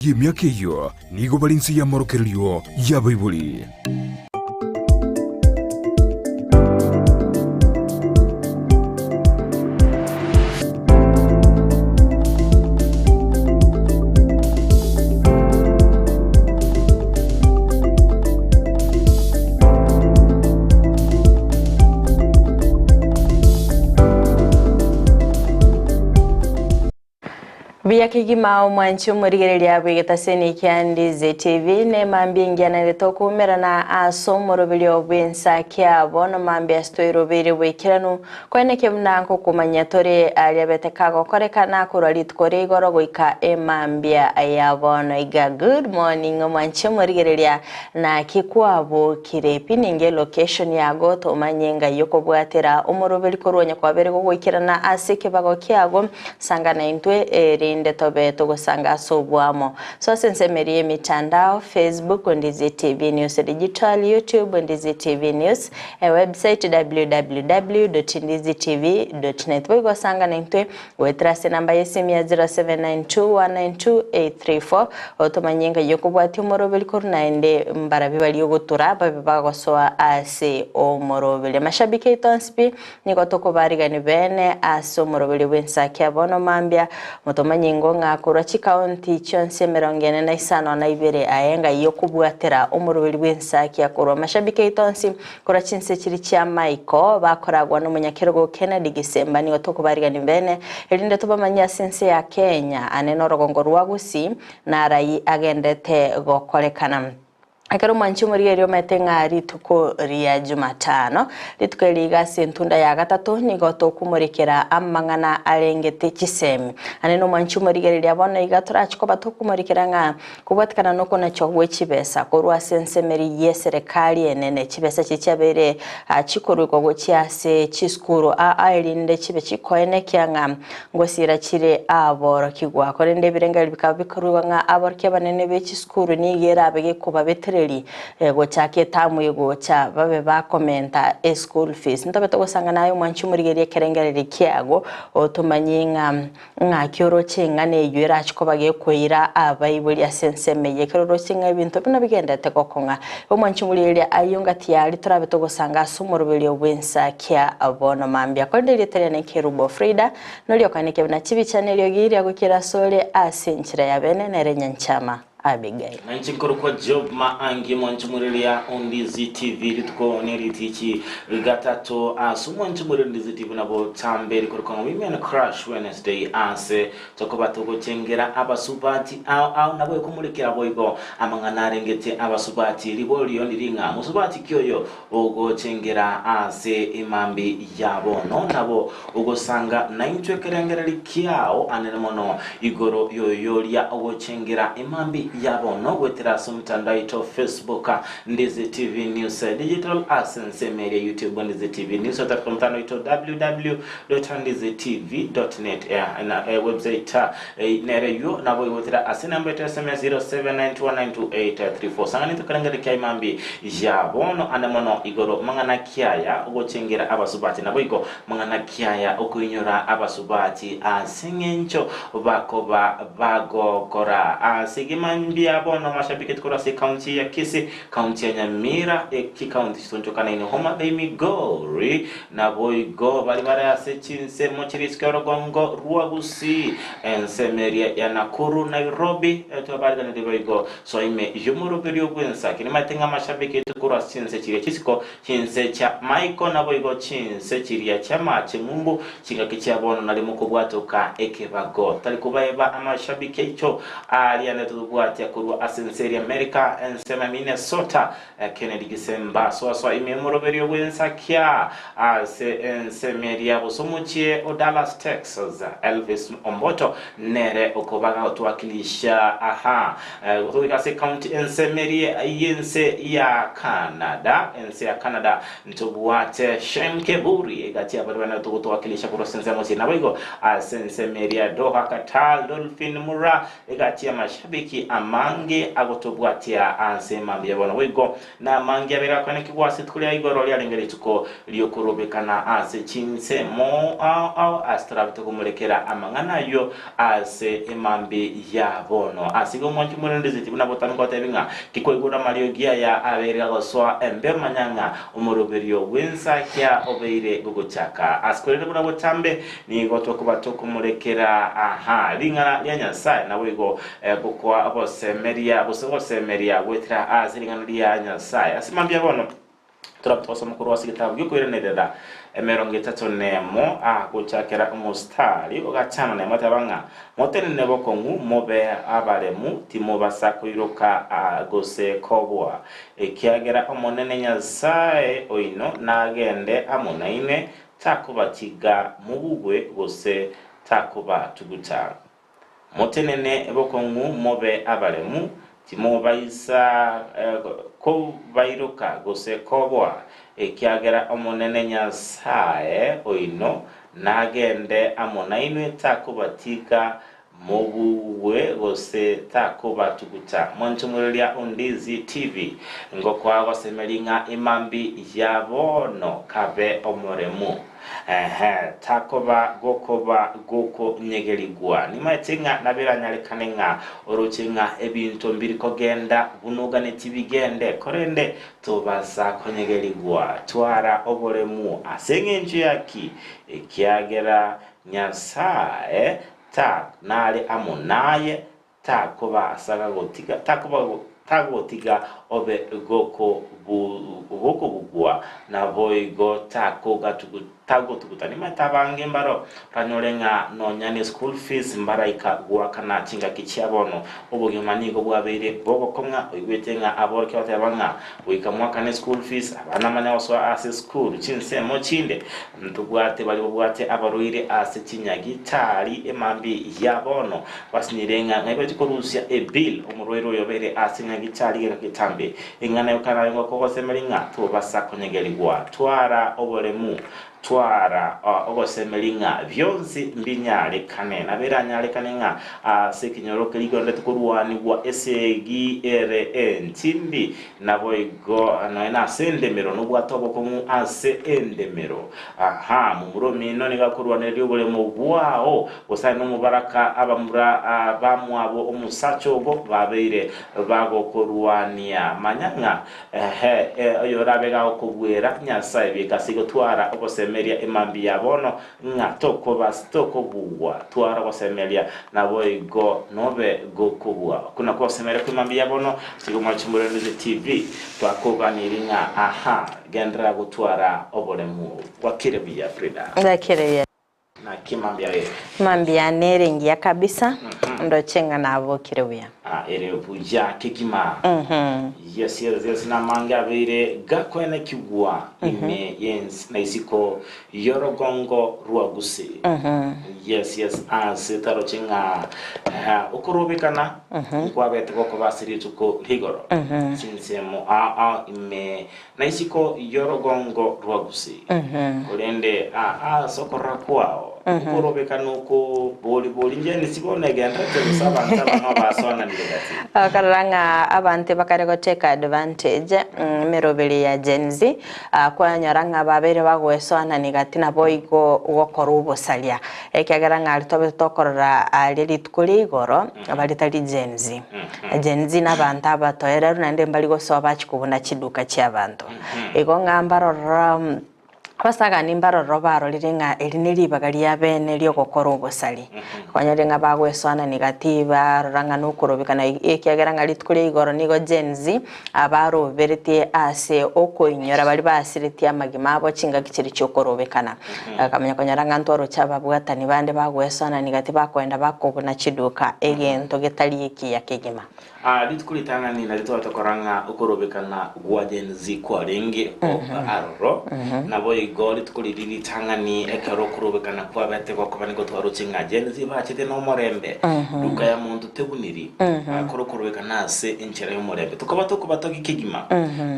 Y'emiaka eyio nigo bare inse y'amorokererio y'abaibori. Buya kegima omwanchi omorigereria bw'egetaseni kia Ndizi TV nemambia engiya naende tokoumerana ase omoroberio bw'ensa kia bono mambia ase toirobeire boikeranu koeneke buna nkokomanya tore aria bete kagokorekana korwa rituko ria igoro goika emambia ya bono iga. Good morning omwanchi omorigereria naki kwabokire pi ninge elocation yago tomanye ngai okobwatera omoroberi korwa onye kwabere gogoikerana ase ekebago kiago. Sanga naintwe, erinde tobe togosanga ase oboamo. So ase ensemo eria y'emitandao, Facebook, Ndizi TV News Digital, YouTube, Ndizi TV News, ewebsite www.ndizitv.net. Boigo sanga naintwe goetera ase enamba y'esimi ya 0792192834 otomanye ng'ai okobwatia omoroberi korwa naende mbarabi baria ogotura babe bagosoa ase omoroberi. Amashabiki aito onsi pi Nigo tokobarigani beene ase omoroberio bw'ensaki bono mambia, motomanye ingo ng'a korwa chikaunti chionsi 45 aye ng'ai okobwatera omoroberi bw'ensaki korwa amashabiki aito onsi korwa chinse chiria chia maiko bakoragwa nomonyakerogo Kennedy Gisemba nigo tokobarigani beene erinde tobamanyie ase ense ya Kenya ane norogongo rwa Gusii narai agendete gokorekana. Ekero omwanchi omorigereria omanyete ng'a rituko ria Jumatano, rituko eri iga ase entunda ya gatato, nigo tokomorekera amang'ana arengete chisemi. Ane nomwanchi omorigereria bono iga torachi koba tokomorekera ng'a kobwatikana nokonachwa gwe chibesa korwa ase ensemeri y'eserekari enene, chibesa echi chiabeire chikorwekwa gochia ase chisukuru aa erinde chibe chikoenekia ng'a Ngosira chire aborokigwa. Korende ebirengererio bikaba bikorugwa ng'a aborokia abanene be chisukuru nigo erabe gekobabetereri gochaka etamu egocha babe bakomenta eschool fees. Ntobe togosangana aye omwanchi omorigererie ekerengererio kiago otomanye ng'a ng'aki oroche eng'ana eyio erache koba gekoira abaibori ase ensemo eye. Ekero oroche ng'a ebinto buna bigenderete gokong'a. Omwanchi omorigereria ayio ngati yaria torabe togosanga ase omoroberio bw'ensa kia bono mambia. Korende erieta riane Kerubo Frida, noriokaneke buna chibicha neriogi riagokire asore ase enchera ya bene nere Nyanchama Abigail. Nainche nkorokwa Job Maangi mwanche moriria Ondizi TV rituko neritichi gatato ase omwanche moriria Ondizi TV nabo tambe rikorokwa ng'a Women Crush Wednesday ase Tokoba togochengera abasubati ao ao nabo ekomorikera boigo amang'ana arengete abasubati. Riborio ndiri ng'a mosubati ki oyo ogochengera ase emambi ya bono nabo ogosanga naintwe ekerengereri kiao anene mono igoro y'oyoria ogochengera emambi ya bono goetera ase omotandao oito Facebook Ndizi TV News Digital ase ensemo eria YouTube Ndizi TV News otarike omotandao oito www. www.ndizitv.net na website nere eywo nabo igotira ase enamba ete sms 0792192834 sang'ani tokerengere kia imambi ya bono ande mono igoro mang'ana kiaya ogochengera abasubati nabo igo mang'ana kiaya okoinyora abasubati ase eng'encho bakoba bagokora ase imambi ya bono mashabiki korwa ase ekaunti ya Kisii County ya Nyamira, Echikaunti chitonchokanaine Homa Bay, Migori, naboigo baria bare ase chinsemo chirisiko orogongo rwa Gusii, ensemo eria ya Nakuru, Nairobi, twabariganirie boigo soa ime y'omoroberio bw'ensaki. Nimaete ng'a amashabiki aito korwa ase chinse chiria chisiko, chinse chia maiko, naboigo chinse chiria chi'amache ng'umbu, chingaki chia bono nario mokobwatoka ekebago. Tari kobaeba amashabiki aito Aaria netotobwatia korwa ase ense eria Amerika, ensemo ya Minnesota, Kennedy Gisemba, soasoa ime omoroberio bw'ensakia ase ensemo eria gose omochie o Dallas, Texas, Elvis Omboto nere okobaga gotwakilisha aha goika ase county ensemo eria y'ense ya Canada, ense ya Canada Ntobwate Shem Keburi egati y'abaria bane togotwakilisha korwa ase ensemo ase naboigo ase ensemo eria Doha Qatar Dolphin Mura egati y'amashabiki. amange agotobwatia ase mambia bono. Boigo namange abeire akoenekigwa ase rituko ria igoro riarenge rituko ri'okorobekana ase chinsemo ao ao ase torabe tokomorekera amang'ana ayio ase emambia ya bono. Ase igo omwanchi omorendeseti buna botambe ngotebi ng'a tikwaigure amariogi aya abeire agosoa embeo manya ng'a omoroberio bw'ensakia obeire gogochaka. Ase korende buna botambe nigo tokoba tokomorekera aha ring'ana ria Nyasae naboigo gokoa ogosemeria gose gosemeria goetera ase ring'ana ria Nyasae. Ase mambia bono torabe togosoma korwa ase egetabu gi'okoiranerera emerongo etato nemo a gochakera omostari o gatano nemo eteba ng'a, Motenene bokong'u mobe abaremu, timobasa koiroka gose koboa, ekiagera Omonene Nyasae oino nagende amo nainwe, takobatiga mobugwe gose takobatuguta. Motenene bokong'u mobe abaremu, timobaisa kobairoka gose koboa, ekiagera Omonene Nyasae oino nagende amo nainwe, takobatiga mobugwe gose takobatuguta. Mwanchomoreria Ondizi TV, ngokoa gosemeria ng'a imambi ya bono kabe omoremu. Ehe, takoba gokoba gokonyegerigwa. Nimaete ng'a nabiranyarekane ng'a oroche ng'a ebinto mbiri kogenda buna oganetie bigende, korende tobasa konyegerigwa. Twara oboremu ase engencho ya ki? Ekiagera Nyasae ta nare amo naye, takobaasa gotiga, takoba, tagotiga obe gokobugwa, naboigo takogatugu, tagotuguta. Nimanyete abange mbaro oranyore ng'a nonya ne school fees mbaraika goakana chingaki chia bono. Obogima nigo bwabeire bogokong'a, oigwete ng'a aborokia bateba ng'a goika mwakane school fees, abana manya gosoa ase esukuru chinsemo chinde. Ntobwate baria babwate abarwaire ase chinyagitari emambia ya bono, basinyire ng'a ng'ai bachia korusia ebill omorwaire oyo obeire ase nyagitari geka getambe. Eng'ana yoka nayo ngokogosemeria ng'a tobasa konyegerigwa. Twara oboremu, twara ogosemeria ng'a bionsi mbinyarekane. Nabo eranyarekane ng'a ase ekenyoro keria igonderete korwanigwa esegi ere entindi, Naboigo nonya nase endemero nobwate obokong'u ase endemero. Aha, momura omino nigo akorwanereria oboremo bwao, gose aye nomobaraka abamura bamwabo omosacha ogo babeire bagokorwania. Manya ng'a ehe, oyorabe gagokobuera Nyasae bieka ase gotwara ogosemeria emambia ya bono, ng'a tokobas tokobugwa, twara ogosemeria, naboigo nobe gokobua. Okwo nakwo ogosemeria kw'emambia ya bono, tiga omwanche Morendete TV, twakoganirie ng'a aha, genderera gotwara oboremu. Bwakire buya Frida. Bwakire buya. Naki mambia ere? Mambia nere engiya kabisa, ndoche ng'a nabokire buya. Ah, ere buya kegima. Yes, yes, yes, namange abeire gakoenekigwa ime y'ense na isiko y'orogongo rwa Gusii. Yes, yes, ase taroche ng'a eh, okorobekana nkwabete gokoba ase rituko rigoro chinsemo ao ao ime na isiko y'orogongo rwa Gusii. Korende aa ase okorora kwao, okorobekana oko bori-bori ngenisi bono egendererete gose abanto aba nao basoananire gati. Okarora ng'a abanto bakare gotake advantage emeroberi ya Gen Z, kwanyora ng'a babeire bagoesoanani gati naboigo gokora obosaria. Ekiagera ng'a aria twabete tokorora aria rituko ria igoro, baria tari Gen Z. Gen Z nabanto abatoereru naende mbari gosoa bachia kobuna chiduka chiabanto. Igo ng'a mbarora abasagani mbaroro barorire ng'a eri neribaga ria bene ri'ogokora obosari. Kwanyore ng'a bagoesoanani gati barora ng'a nokorobekana ekiagera ng'a rituko ria igoro nigo Gen Z abaroberetie ase okoinyora baria basiretie amagima abo chingaki chiria chi'okorobekana. Akamanya konyora ng'a ntwaroche ababwatani bande bagoesoanani gati bakoenda bakobuna chiduka egento getari ekiya kegima. Aa rituko ritang'ani nario twabete korora ng'a okorobekana gwa Gen Z kwarenge aroro, naboigo rituko riria ritang'ani ekero okorobekana kwabete gokoba nigo twaroche ng'a Gen Z bachete nomorembe, duka ya monto tebuniri, bakora okorobekana ase enchera y'omorembe. Tokaba tokobatogia kegima,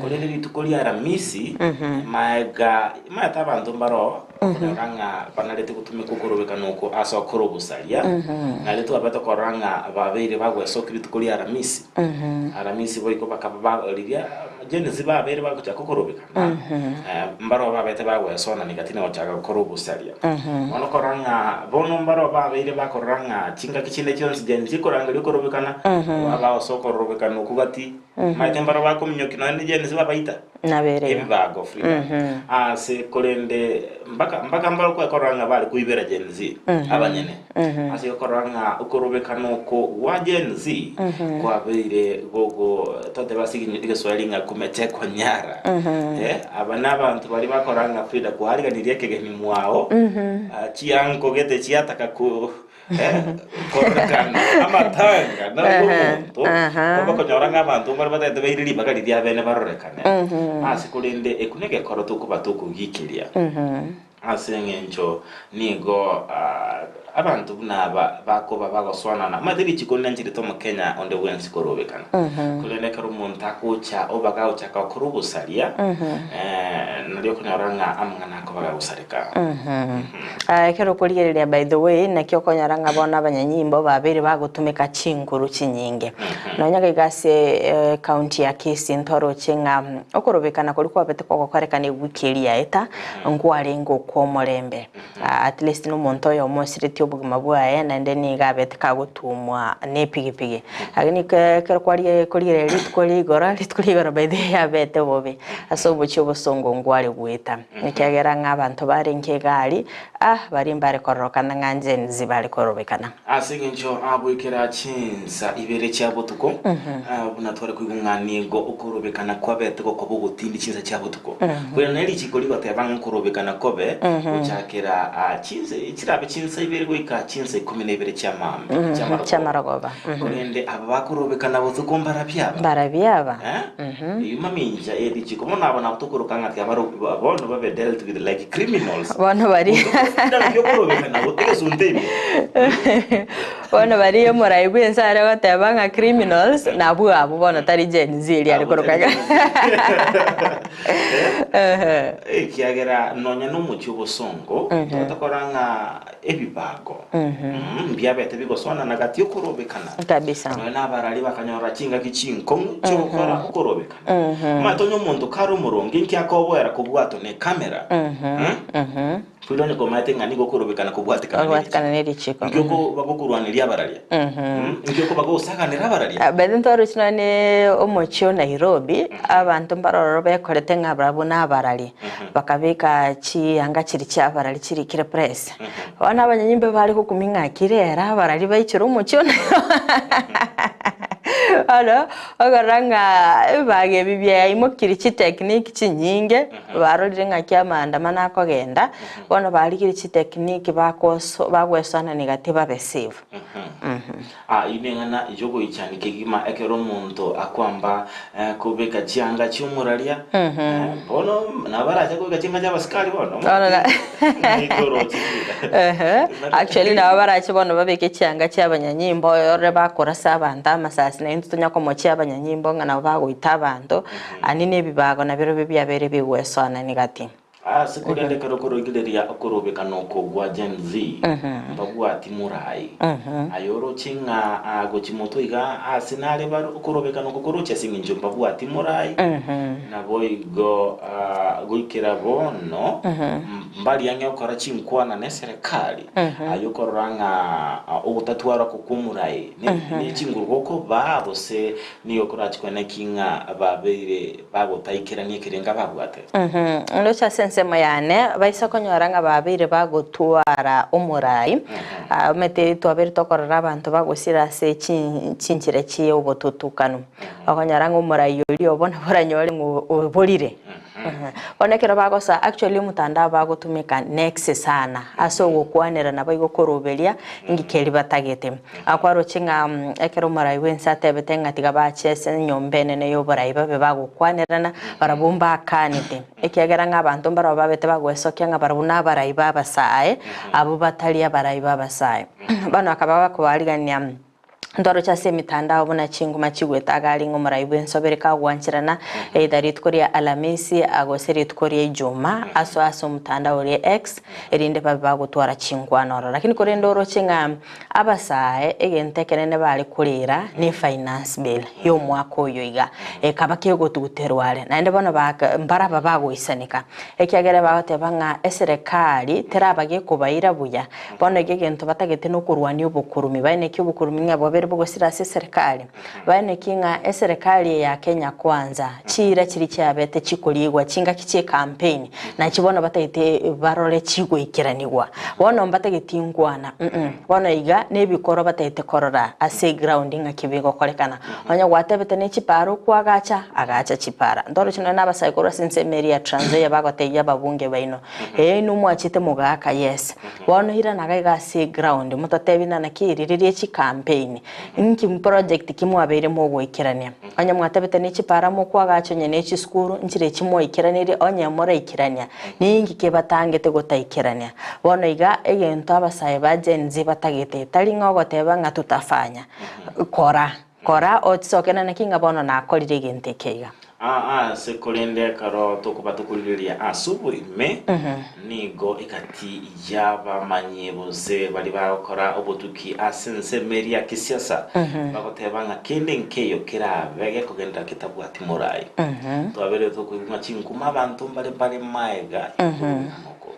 korende rituko ria Aramisi, maega, maete abanto mbaroo. Okonyora ng'a banarete gotumeka okorobekana oko ase okora obosaria, naende twabete korora ng'a babeire bagwesokia rituko ria Aramisi. Aramisi boigo bakaba ba riria Gen Z babeire bagochaka okorobekana, mbarabwo babete bagwesonania gati na gochaka gokora obosaria. Bono korora ng'a bono mbarabwo babeire bakorora ng'a chingaki chinde chionsi Gen Z ekorangeria okorobekana, babagosa okorobekana okwo gati, omanyete mbarabwo bakominyokia nonya ne Gen Z babaita. Nabereyo. Ebibago Frida. Ase korende mpaka mpaka mbare okwekorora ng'a bare koibera Gen Z abanyene. Ase okorora ng'a okorobekana oko gwa Gen Z kwabeire gogo totebe ase egeswahili ng'a kumetekwa nyara. Eh, aba na abanto baria bakorora ng'a Frida kwariganirie ekegeni mwao, chianko gete chiataka ko Kororekana amatanga naro omonto obakonyora ng'a abanto mbare batagete baire ribaga riria abene barorekane ase korende ekio negekoro tokoba tokogikeria ase eng'encho nigo abanto buna aba bakoba bagosoanana omanyete richiko riancherete omokenya onde bwensi korobekana korende ekero omonto agocha oba gagochaka gokora obosaria nario okonyora ng'a amang'ana akoba gagosareka. Ekero okorigereria by the way, naki okonyora ng'a bono abanyanyimbo babeire bagotumeka chinguru chinyinge. Nonya iga ase ecounty ya Kisii ntoroche ng'a okorobekana koria kwabete kogokorekana ewiki eria yaeta, nkwarenge okw'omorembe. At least na omonto oyomo osiretie obogima bwaye naende nigo abete kagotumwa na epigipigi. Lakini ekero kwarigereria rituko ria igoro, rituko ria igoro by the way yabete bobe ase obochie obosongo nkware goeta. Ekiagera ng'a abanto barenge egari, ah, baria mbare kororokana ng'a Gen Z bare korobekana. Ase engencho agoikera chinsa ibere chia botuko, buna tware koigwa ng'a nigo okorobekana kwabete gokoba ogotindi chinsa chia botuko. Korende ne richiko rigoteba ng'a okorobekana kobe gochakera chinsa chirabe chinsa ibere goika chinsa ikomi na ibere chia maambia, chia marogoba. Korende aba bakorobekana botuko mbarabio aba? Mbarabio aba. Eyio mamincha ye richiko. Bono aba nabo tokoroka ng'a tiga bono babe dealt with like criminals. Bono baria Naki okorobekana egesunte ime. Bono baria omorai bw'ense are goteba ng'a criminals nabwo abwo bono tari Gen Z eria are koroka ng'a Ekiagera nonya nomochie obosongo tokora ng'a ebibago mbiabete bigosonana gati okorobekana. Kabisa. Nonya na abarari bakanyora chingaki chinkong'u chi'ogokora okorobekana. Omanyete onye omonto kare omoronge inki akoboera kobwatwa ne camera? Korende onye komanyete ng'a nigo okorobekana kobwatekana ne Kobwatekana ne richiko. Inki okoba gokorwaneria abararia? Inki okoba gosaganera abararia? By the way ntwaroche nonya ne omochie o Nairobi, abanto mbarororo bekorete ng'a barabwo nabarari. Bakabeka chianga chiria chi'abarari chirikire press. Bono abanyanyimbo bare gokumia ng'a ki rero abarari baichire omochie one. Bono okorora ng'a ebibaga ebi biaimokirie chitechnique chinyinge, barorire ng'aki amaandamano akogenda, bono barigirie chitechnique bakoso bagwesoanania gati babe safe. Ayio neng'ana y'ogoichania kegima ekero omonto akwamba kobeka chianga chi'omoraria. Bono nabarache kobeka chianga chi'abasikari bono. Bono na- Ehe. Actually nabo barache bono babeke chianga chi'abanyanyimbo orore bakorasa abanto amasasi naintwe tonya komochia abanyanyimbo ng'a nabo bagoita abanto, ani na ebibago nabirobio biabeire bigwesoanania gati. Ase korende ekero okoroigereria okorobekana oko gwa Gen Z, mbabwati morai. Aye oroche ng'a agochi motwe iga ase nare bare okorobekana oko koroche ase eng'encho mbabwati morai, naboigo goikera bono mbari ang'e gokora chinkwana neserekari, aye okorora ng'a ogotatwara oko kw'omorai ne chinguru gokobaa gose nigo korachi koeneki ng'a babeire bagotaikerania ekerengo ababwate. Ndoche ase ensemo yane, baisa konyora ng'a babeire bagotwara omorai, omanyete twabeire tokorora abanto bagosira ase chinchera chi'obotutukanu. Okonyora ng'a omorai oria obo nabo oranyore ng'a oborire. Bono ekero bagosoa actually omotandao bagotumeka next sana ase ogokwanera naboigo koroberia ngika eria batagete. Kwaroche ng'a ekero omorai bw'ense atebete ng'a tiga bache ase enyomba enene y'oborai babe bagokwanerana, barabwo mbakanete, ekiagera ng'a abanto mbarabwo babete bagwesokia ng'a barabwo nabarai b'abasae, abwo batari abarai b'abasae. Bono akaba akobarigania. Ntoroche ase emitandao buna chinguma chigwete agari ng'a omorai bw'ensobere kagwancherana either rituko ria Alamisi gose rituko ria Ijumaa asoe ase omotandao oria X erinde babe bagotwara chinkwana ororo. Lakini korende oroche ng'a abasae egento ekenene bare korera ne finance bill y'omwaka oyo iga ekaba kegotuguterwa are naende bono baka mbaraba bagoisaneka ekiagera bagoteba ng'a eserekari teraba gekobaira buya Bono iga egento batagete nokorwania obokurumi. Baenekie obokurumi ng'a bwabere bogosira ase eserekari. Baenekie ng'a eserekari eye ya Kenya Kwanza, chiira chiria chiabete chikorigwa chingaki chie campaign, nachi bono batagete barore chigoikeranigwa. Bono mbatageti nkwana mm bono iga nebikorwa batagete korora ase eground ng'aki bigokorekana. Onye gwatebete ne chipara okoagacha, agacha chipara. Ntoroche nonya na abasae korwa ase ensemo eria ya Trans Nzoia bagotebia ababunge baino, Ee inwe mwachete mogaaka yes. Bono iranaga iga ase eground mototebi na naki eri ririe chicampaign. Inki project ki mwabeire mogoikerania. Onye mwatebete ne chipara mokoagacha onye ne chisukuru nchire echi mwaikeranirie onye moraikerania ninki kebatangete gotaikerania. Bono iga egento abasae ba Gen Z batagete tari ng'a ogoteba ng'a tutafanya. Kora kora otisoke na naki ng'a bono nakorire egento eke iga. Aase korende ekero tokoba tokorigereria ase oboime, nigo egati y'abamanyi gose baria bagokora obotuki ase ensemo eria ya kisiasa bagoteba ng'a kende nkeiyo kerabe gekogenderera ketabwati morai. Twabeire tokoigwa ng'a chinkuma abanto mbare bare maega y'okorobekana oko.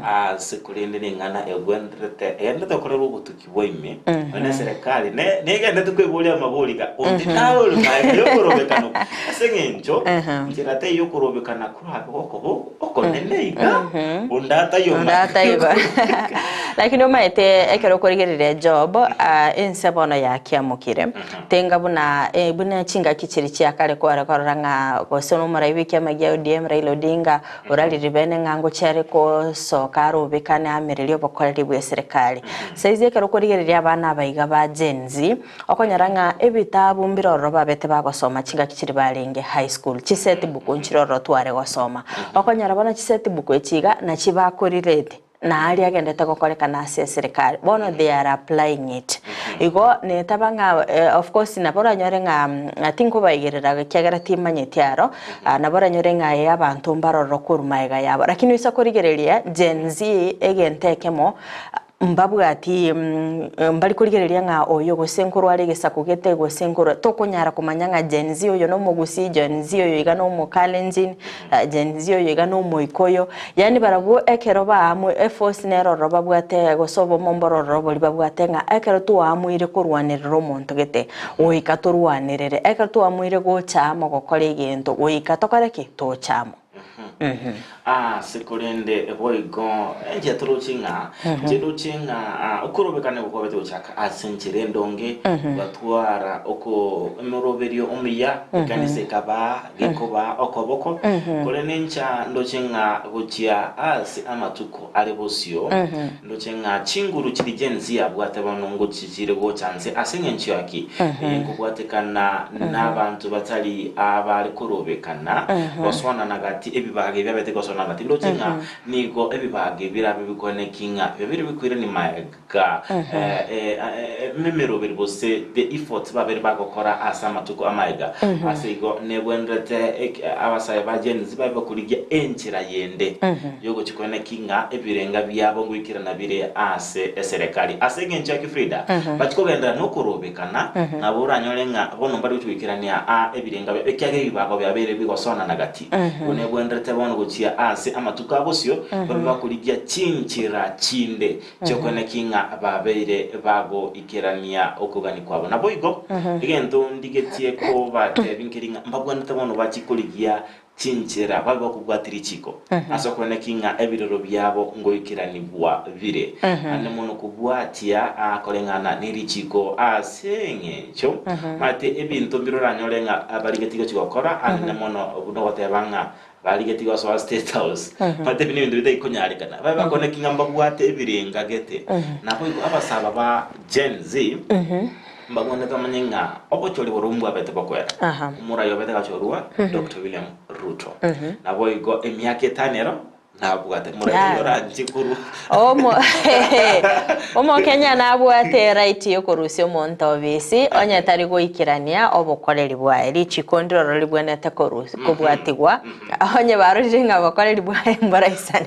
Aase korende neng'ana egwenerete egenderete gokorerwa obotuki. bwaime, nonya na eserekari ne negenderete kweboria amabori iga, onde naye ore maega y'okorobekana oko? Ase eng'encho nchera teiyo okorobekana korabe gokoba okonene iga, onde ataiyo Onde maega ataiyo. y'okorobekana. Lakini omanyete ekero okorigereria Job, ah, ense bono yakiamokire. Tenga buna eh, buna chingaki chiria chia kare kware korora ng'a gose nomorai bw'ekiama gia ODM Raila Odinga, Orarire bene ng'a ngochia are gosoka arobekane aamererie obokoreri bw'eserekari. Saizi ekero okorigereria abana aba iga ba Gen Z, okonyora ng'a ebitabu mbire ororo babete bagosoma chingaki chiria barenge high school, chiset book nchire ororo tware gosoma. Okonyora bono chiset book echi iga nachi bakorirete na aria agendete gokorekana ase eserekari, bono they are applying it. Igo netaba ng'a of course nabo oranyore ng'a tinkobaigerera ekiagera timanyeti aro, nabo oranyore ng'a ee abanto mbarororo korwa magega yabo. Lakini oisa korigereria Gen Z egento ekemo, mbabwati mbari korigereria ng'a oyo gose nkorware egesaku gete gose nkorwa tokonyara komanya ng'a Gen Z oyo nomogusii, Gen Z oyo iga nomokalenjin, Gen Z oyo iga nomoikoyo, yaani barabwo ekero baamue eforce nere ororo babwate gose obomo mboro ororo boria babwate ng'a ekero twaamuire korwanerera omonto gete, goika torwanerere, ekero twaamuire gocha amo gokora egento, goika tokore ki? Toche amo. Ase korende boigo enchera toroche ng'a inche ndoche ng'a okorobekana nigo kwabete gochaka ase enchera endonge, gogatwara oko emoroberio omuya, ekanisa ekaba gekoba okoboko, korende incha ndoche ng'a gochia ase amatuko are bosio, ndoche ng'a chinguru chiria Gen Z yabwate bono ngochia chire gocha nse ase eng'encho ya ki? Eye nkobwatekana nabanto batari abare korobekana gosoanana gati ebibaga ebi abete gosoanana gati. Ndoche ng'a nigo ebibaga ebi birabe bikoeneki ng'a bibere bikoirania maega emeroberi gose the efforts babere bagokora ase amatuko amaega. Ase igo nebwenerete abasae ba Gen Z babe bakorigia enchera yende yogochia koeneki ng'a ebirenga biabo ngoikerana bire ase eserekari. Ase engencho ya ki Frida? Bachia kogenderera nokorobekana, nabo oranyore ng'a bono mbare gochia goikerania aa ebirenga biabo, ekiagera ebibago biabeire bigosonana gati. Igo nebwenerete bono gochia ase amatuko a bosio, babe bakorigia chinchera chinde chi'okoeneki ng'a babeire bagoikerania okogania kwabo. Naboigo, egento ndigetie kobatebia nkeri ng'a mbabwenerete bono bachie korigia chinchera babe bakobwatia richiko, ase okoeneki ng'a ebirero biabo ngoikeranigwa bire, naende mono kobwatia koreng'ana nerichiko ase engencho omanyete ebinto mbire oranyore ng'a barigetie gochia gokora, anene mono buna ogoteba ng'a barigetie gosoa State House, omanyete ebi nebinto bitari konyarekana, babe bakoeneki ng'a mbabwate ebirenga gete. Naboigo abasaba ba Gen Z. Mbabwenerete bamanye ng'a obochori borobwo mbwabete bokwera. Omorai obete agachorwa Doctor William Ruto. Naboigo emiaka etano ero Nabwate moraia oranche korwa. Omo Omokenya nabwate eright yokorusia omonto obisi onye tari goikerania obokoreri bwaye. Richiko ndiroro ribwenerete korusi kobwatigwa onye barorire ng'a obokoreri bwaye mboraisane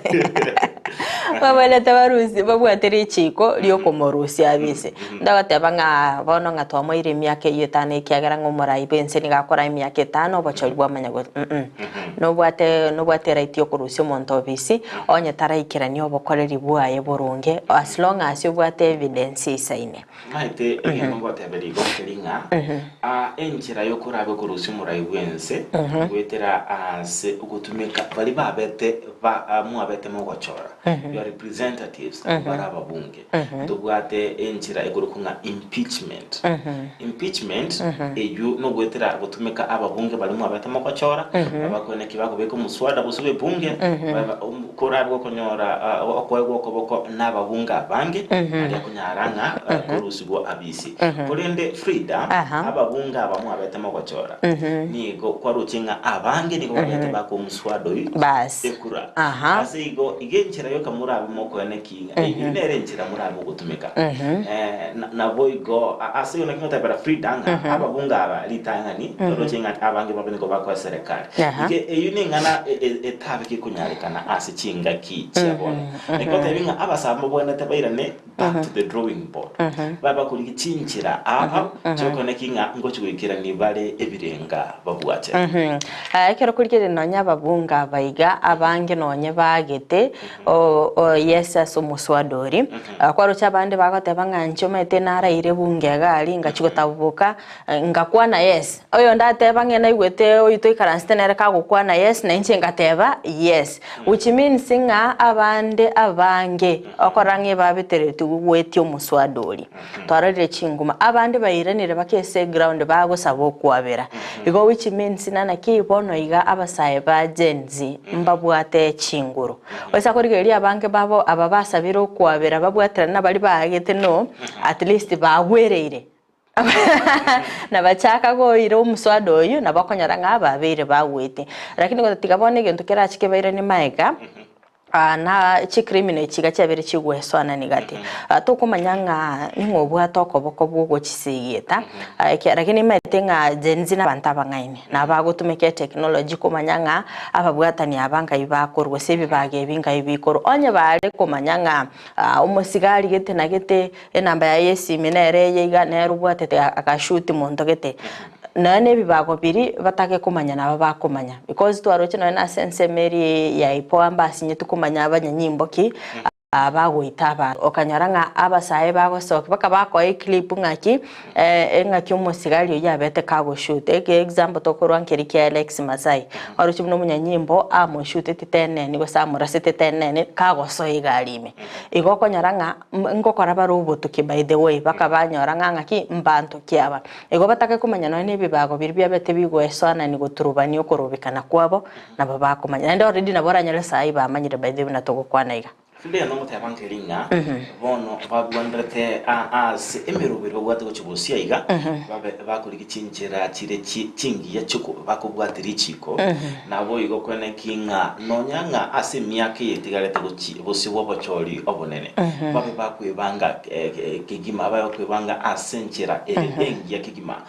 babwenerete barusie babwate richiko riokomorusia abisi. Ndagoteba ng'a bono ng'a twamoeire emiaka eyio etano ekiagera ng'a omorai bwense nigo akora emiaka etano obochori bwamanya go mm. Nobwate nobwate right yokorusia omonto obisi onye taraikerania obokoreri bwaye boronge as long as obwate evidence eisaine. Maete egento ngoteberia igo nkeri ng'a aa enchera yokorabe korusia omorai bwense goetera ase ogotumeka baria babete ba mwabete mogochora your representatives abwo bare ababunge ntobwate enchera ekorokwa ng'a impeachment. Impeachment eywo nogoetera gotumeka ababunge baria mwabete mogochora, abakone ki bakobeka omuswada gose bw'ebunge, baba korabe gokonyora okoegwa okoboko nababunge abange, aria akonyara ng'a korusigwa abisi. Korende Frida, ababunge aba mwabete mogochora, nigo kwaroche ng'a abange nigo babete bakoa omuswada oyio ekura. Ase igo, iga enchera yoka morabe mokoenekia ng'a eyio nere enchera morabe mogotumeka. Naboigo ase igo naki ngoteebera Frida ng'a ababunge aba ritang'ani toroche ng'a abange babe nigo bakoa eserekari. Ige eyio neng'ana etabe kekonyarekana ase chingaki chia bono. Naki ngotebi ng'a abasae mbabwenerete bairane back to the drawing board. Babe bakorigia chinchera aa chiokoneki ng'a ngochi goikerania bare ebirenga babwate. Ekero korigereria nonya ababunge aba iga abange nonye bagete yes ase omoswada oria. Kwaroche abande bagoteba ng'a inche omanyete naraire bunge iga aria ngachia gotaboboka ngakwana yes. Oyonde ateba ng'a naigwete oyio toikaransete nere kagokwana yes na inche ngateba yes. Which means ng'a abande abange okorora ng'a ebabetereretie goetia omoswada oria. Twarorire chinguma, abande bairanire baka ase eground bagosaba okwabera. Igo which means ng'a naki bono iga abasae ba Gen Z mbabwate chinguru. Oisa korigereria abange babo aba basabire okwabera babwaterane na baria baagete no, at least bagwereire. Na bachaka koira omoswada oyio nabo okonyora ng'a babeire bagwete. Lakini gotatiga bono egento kerache kebairanie magega, na chicriminal echi iga chiabeire chigwesoanani gati. Tokomanya ng'a ning'o obwate okoboko bwa ogochisigeta, lakini nimanyete ng'a Gen Z na abanto abang'aini, na bagotumeka etechnology komanya ng'a ababwatani aba nkai bakorwa gose ebibaga ebi nkai bikorwa. Onye bare komanya ng'a omosigari gete na gete, enamba yaye ya esimi nere eye iga, nere obwatete agashoot monto gete, nonya na ebibago biria batake komanya nabo bakomanya because twaroche nonya na ase ensemo eria ya IPOA mbasinyeti komanya abanyanyimbo ki bagoita abanto. Okanyora ng'a abasae bagosoka mpaka bakoa eclip ng'aki eng'aki omosigari oyio abete kagoshoot. Eke example tokorwa nkeri kia Alex Masai, oroche buna omonyanyimbo amoshuteti teneni gose amorasete teneni kagosoa egari ime. Igo okonyora ng'a ngokora bare obotuki by the way mpaka banyora ng'a ng'aki mbanto ki aba. Igo batake komanya nonya nebibago biria biabete bigoesoanani goturubania okorobekana kwabo, nabo bakomanya. Naende already nabo oranyore saii bamanyire by the way buna togokwana iga. Rende nogoteba nkeri ng'a bono babwanderete ase emeroberi babwate gochia bosio aiga, babe bakorigia chinchera chire chingiya chi'oko bakobwatia richiko, naboigo kweneki ng'a nonya ng'a ase emiaka eye etigarete gochia bosio bw'obochori obonene, babe bakwebanga kegima, babe bakwebanga ase enchera ere engiya kegima.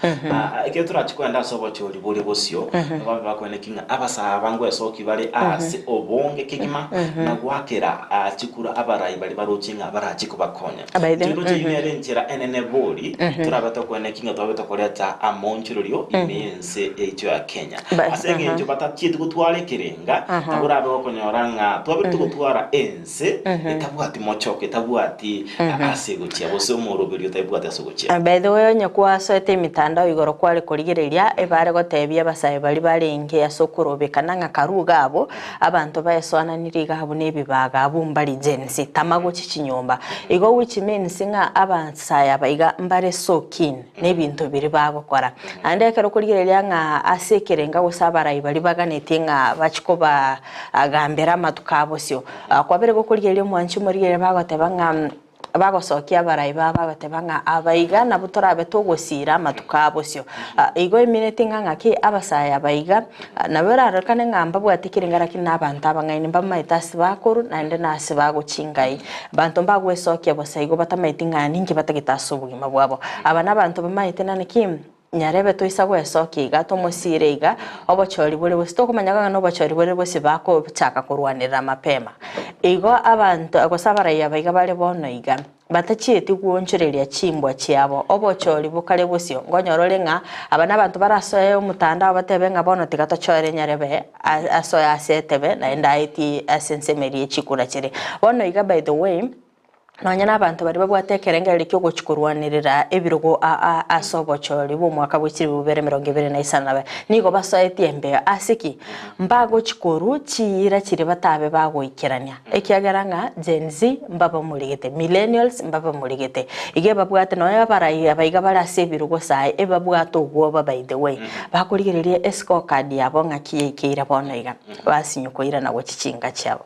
Ekero torache kogenda ase obochori boria bosio, babe bakweneki ng'a abasaa aba ngwesoki bare ase obonge kegima, na goakera chikura abarai baria baroche ng'a barache kobakonya. By the- Inche ndoche eyio nere enchera enene bori, torabe tokweneki ng'a twabe tokoreta amaonchorerio ime y'ense yaito ya Kenya. Ba- Ase eng'encho batachieti gotwara ekerenga, nabo orabe gokonyora ng'a twabire togotwara ense etabwati mochoko, etabwati ase egochia, gose omoroberio otabwati ase ogochia. By the way onye kwasoete emitandao igoro kware korigereria ebare gotebia abasae baria barenge ase okorobekana ng'a karue iga abwo abanto baesoananirie iga abwo na ebibaga abwo mbari Gen Z tama gochia chinyomba igo which means ng'a abasae aba iga mbare so keen na ebinto biria bagokora. Naende ekero okorigereria ng'a ase ekerenga gose abarai baria baganetie ng'a bachie kobagambera amatuko a bosio, kwabere gokorigereria omwanchi omorigereria bagoteba ng'a. Bagosokia abarai babo bagateba ng'a aba iga nabwo torabe togosiira amatuko a bosio. Igo emineti ng'a ng'aki abasae aba iga nabo erarorekane ng'a mbabwate ekerengo lakini na abanto abang'aini mbamaete ase bakorwa naende na ase bagochingai. Banto mbagwesokia bosa igo batamaeti ng'a ninki batagete ase obogima bwabo. Aba nabanto bamaete nane ki? Nyarebe toisa gwesokia iga, tomosiire iga, obochori bore bosio. Tokomanya ng'a nobochori bore bosio bagochaka korwanerera mapema. Igo abanto gose abaraiyo aba iga bare bono iga, batachieti gwonchoreria chimbwa chiabo, obochori bokare bosio. Nkonyora ore ng'a aba nabanto barasoe omotandao batebe ng'a bono tiga tochore nyarebe asoe ase etebe naende aetie ase ensemo eria chikura chire. Bono iga by the way, Nonya nabanto baria babwate ekerengererio ki'ogochia korwanerera ebirogo ase obochori bw'omwaka bwe chilifu bibere emerongo ebere na isano na babere, nigo basoetie embeo. Ase ki? Mbagochia korwa chiira chiria batabe bagoikerania, ekiagera ng'a Gen Z mbabamorigete, Millennials mbabamorigete. Iga ebabwate nonya abarai aba iga bare ase ebirogo saii, ebabwate obwoba by the way. Bakorigereria escorecard yabo ng'aki yaikeire bono iga, basinywa koirana gochia chinka chiabo.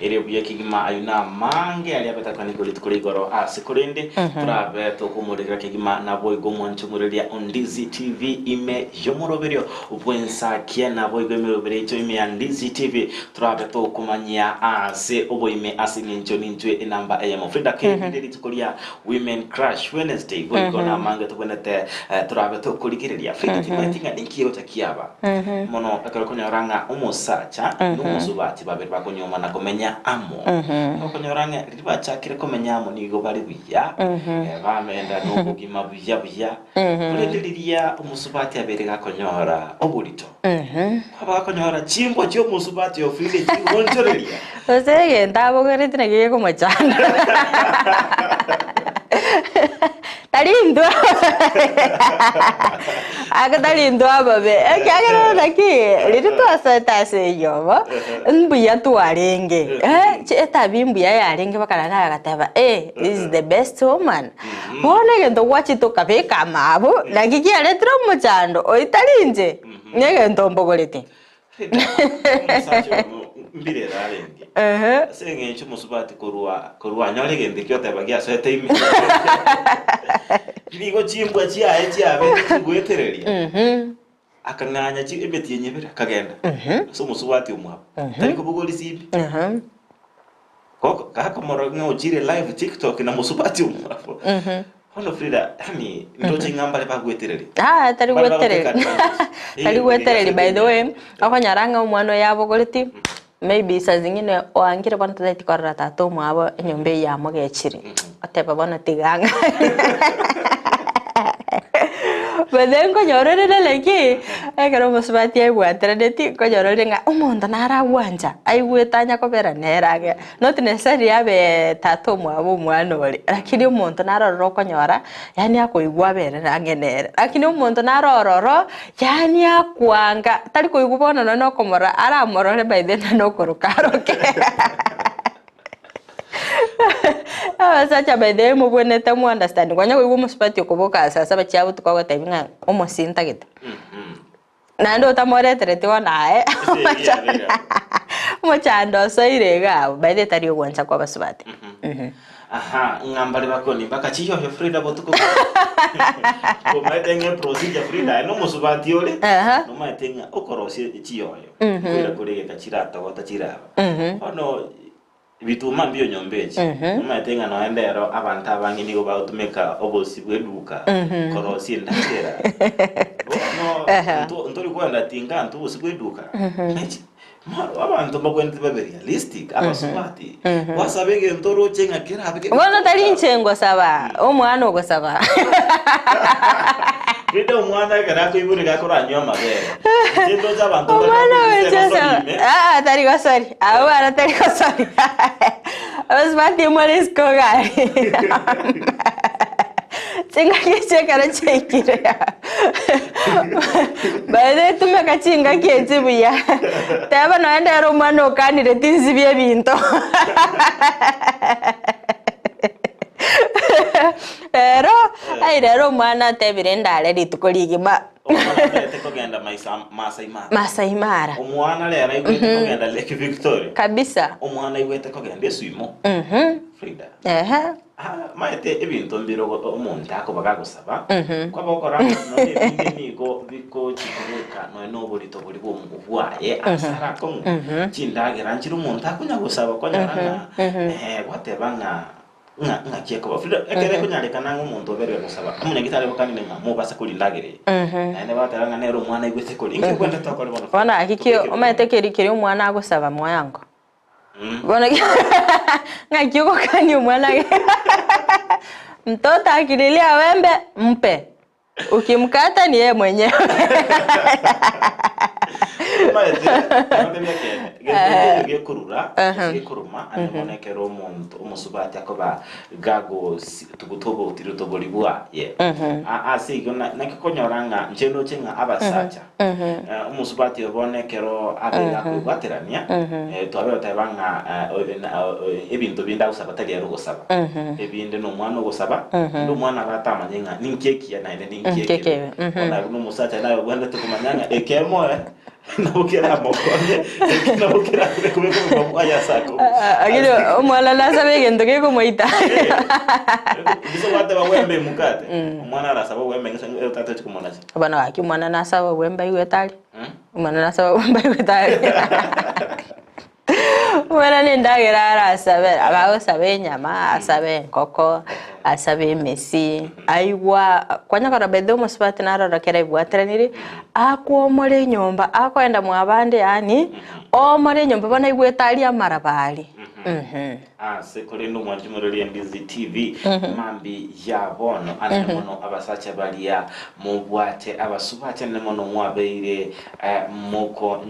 Erio buya kegima ayio namange aria abetakani rituko ria igoro ase korende torabe tokomoreria kegima naboigo omwancho omoreria Ondizi TV ime y'omoroberio bw'ensakia naboigo emeroberi yaito ime ya Ndizi TV torabe tokomanyia ase oboime ase eng'encho nintwe enamba eyemo Frida K rinde rituko ria Women Crush Wednesday boigo namange tobwenerete torabe tokorigereria Frida timanyeti ng'a ninki gegocha kiaba Mono ekero okonyora ng'a omosacha na omosubati babere bakonyuoma na komenya amo, nigo okonyora ng'a riria bachakire komenya amo nigo bare buya, bamenda nobogima buya buya, korende riria omosubati abeire gakonyora oborito, kwaba gakonyora chimbwa chi'omosubati ofire chigonchoreria. Gose egento abogoretie nakio gekomochanda. Tari intwe ake tari intwe ababe, ekiagera naki riria twasoete ase eyobo, mbuya twarenge, etabi mbuya yarenge mpaka naende agateba eh this is the best woman. Bono egento gwachete okabeka amabo, naki kiaretire omochando, oyio tari inche, negento mbogoreti. Omosacha oyomo mbirero arenge, ase eng'encho omosubati korwa korwa anyore egento ekio oteba giasoete ime. Nigo chimbwa chiaye chiabete chigoetereria, akang'anya chi emetienyi ebere akagenda ase omosubati omwabo, tari kobogoria simbi. Gakomorora ng'a ochire live tiktok na mosubati omwabo. Bono Frida, yaani ndoche ng'a mbare bagwetereria. Ah, tari Mbare gwetereri. bagoteka advantage. Tari Egento gwetereri by the way, ime. okonyora ng'a omwana oyo abogoreti, maybe saa zingine oangire bono tataeti korora tata omwabo enyomba eyio yamogechire, oteba bono tiga ang'e. But then nkonyora ore naki, ekero omosubati aebwateraneti, nkonyora ore ng'a omonto naro agwancha, aigwete anya kobera nere age, not necessarily abe tata omwabo omwana oria, lakini omonto naro ororo okonyora, yaani akoigwa abere ang'e nere. Lakini omonto naro ororo, yaani akwanga, tari koigwa bono nonye na okomorora, aramorore by the way nokoroka aroke. Abasacha by the way mobwenerete mo understand kwanya koigwa omosubati okoboka ase ase abachia botuko agotebia ng'a omosie ntagete. Naende otamoretereti bono aye omochando osoire iga abwo by the way tari ogwancha kwa abasubati. Aha, ng'a mbare bakoni mpaka chiyoyo Frida botuko Omaete ng'a eprocedure Frida aye nomosubati ore nomaete ng'a okorosia chiyoyo nkoira kore egeka chiratogota chiraba Bono ebituma mbio nyomba echi, omanyete ng'a nonya ndero abanto abange nigo bagotumeka obosi bw'eduka korosia endagera. Bono nto ntori kwenda tinga intwe obosi bw'eduka. Nachi ma abanto mbabwenerete babe realistic, abasubati, gwasaba egento oroche ng'a kerabe Bono tari inche ngosaba, omwana ogosaba. Rende omwana ekero akoiborwa iga akoranywa amabere. Inche ndoche abanto mbare Omwana bakoigisa ogocha egosori osaba ime. aa tari gosori abwo bana tari gosori abasubati more isiko gari chingaki echi ekero chiaikire by the way tumeka chingaki echi buya teba nonye nere omwana okanire tinsibia ebinto. Ero. Walai rero omwana atebire ndare rituko rigima. Omwana aigwete kogenda maisa Masai Mara. Masai Mara. Omwana rero aigwete kogenda Lake Victoria. Kabisa. Omwana aigwete kogenda eswimo. Frida. Ehe. Ah, maete ebinto mbire ogo- omonto akoba gagosaba, kwaba gokora ng'a nonya ebinde nigo bigochi kobeka nonya na oborito boria bwa omo- bwaye ase are akong'u, chindagera nchire omonto akonya gosaba okonyora ng'a gwateba ng'a ng'a ng'aki ekoba. Frida, ekero ekonyarekana ng'a omonto oberire gosaba, omonyagitari agokanire ng'a mobasa koria endagera eye, naende bateba ng'a nere omwana aigwete koria, inki obwenerete tokore bono Frida? Bono gaki ki Tobeke omanyete bono. keri keria omwana agosaba moyango. Bono ng'aki ogokania omwana mtoto akililia wembe mpe, ukimkata ni yeye mwenyewe. Omanyete, nagotebi ekeene, gento nkeiyo gekorura, gose gekoruma, ande bono ekero omonto omosubati akoba gagosi tuguta obotirito boria bwaye. A- Ase igo na- naki okonyora ng'a inche ndoche ng'a abasacha Omosubati oyo bono ekero abeire akoibwaterania, twabeire goteba ng'a ebinto binde agosaba tari ere ogosaba, ebinde nomwana ogosaba, naende omwana aba atamanye ng'a ninki ekiya naende ninki ekebe. Bono abwo nomosacha naye obwenerete komanya ng'a ekemoe nabo keramokonye, eke nabo kerakore kobeka obogima bwaye ase akong'u. Lakini omwana nasabe egento gekomoita. Gose gwateba bwembe emukate, omwana arasaba obwembe ng'ese tata ochi komonacha. Bono gaki omwana nase ababwe mbaigwete aria, omwana nase ababwe mbaigwete aria. Omwana na endagera arasabe, abagosaba enyama, asabe enkoko, asabe emesi, aigwa kwanya korora by the way omosubati narora kera aibwateranire, akwomora enyomba, akoenda mwa abande yaani, oomore enyomba bono aigwete aria amaraba aria. Ase korende omwanchi morori Endizi TV mambi ya bono anene mono abasacha baria mobwate abasubati anene mono mwabeire moko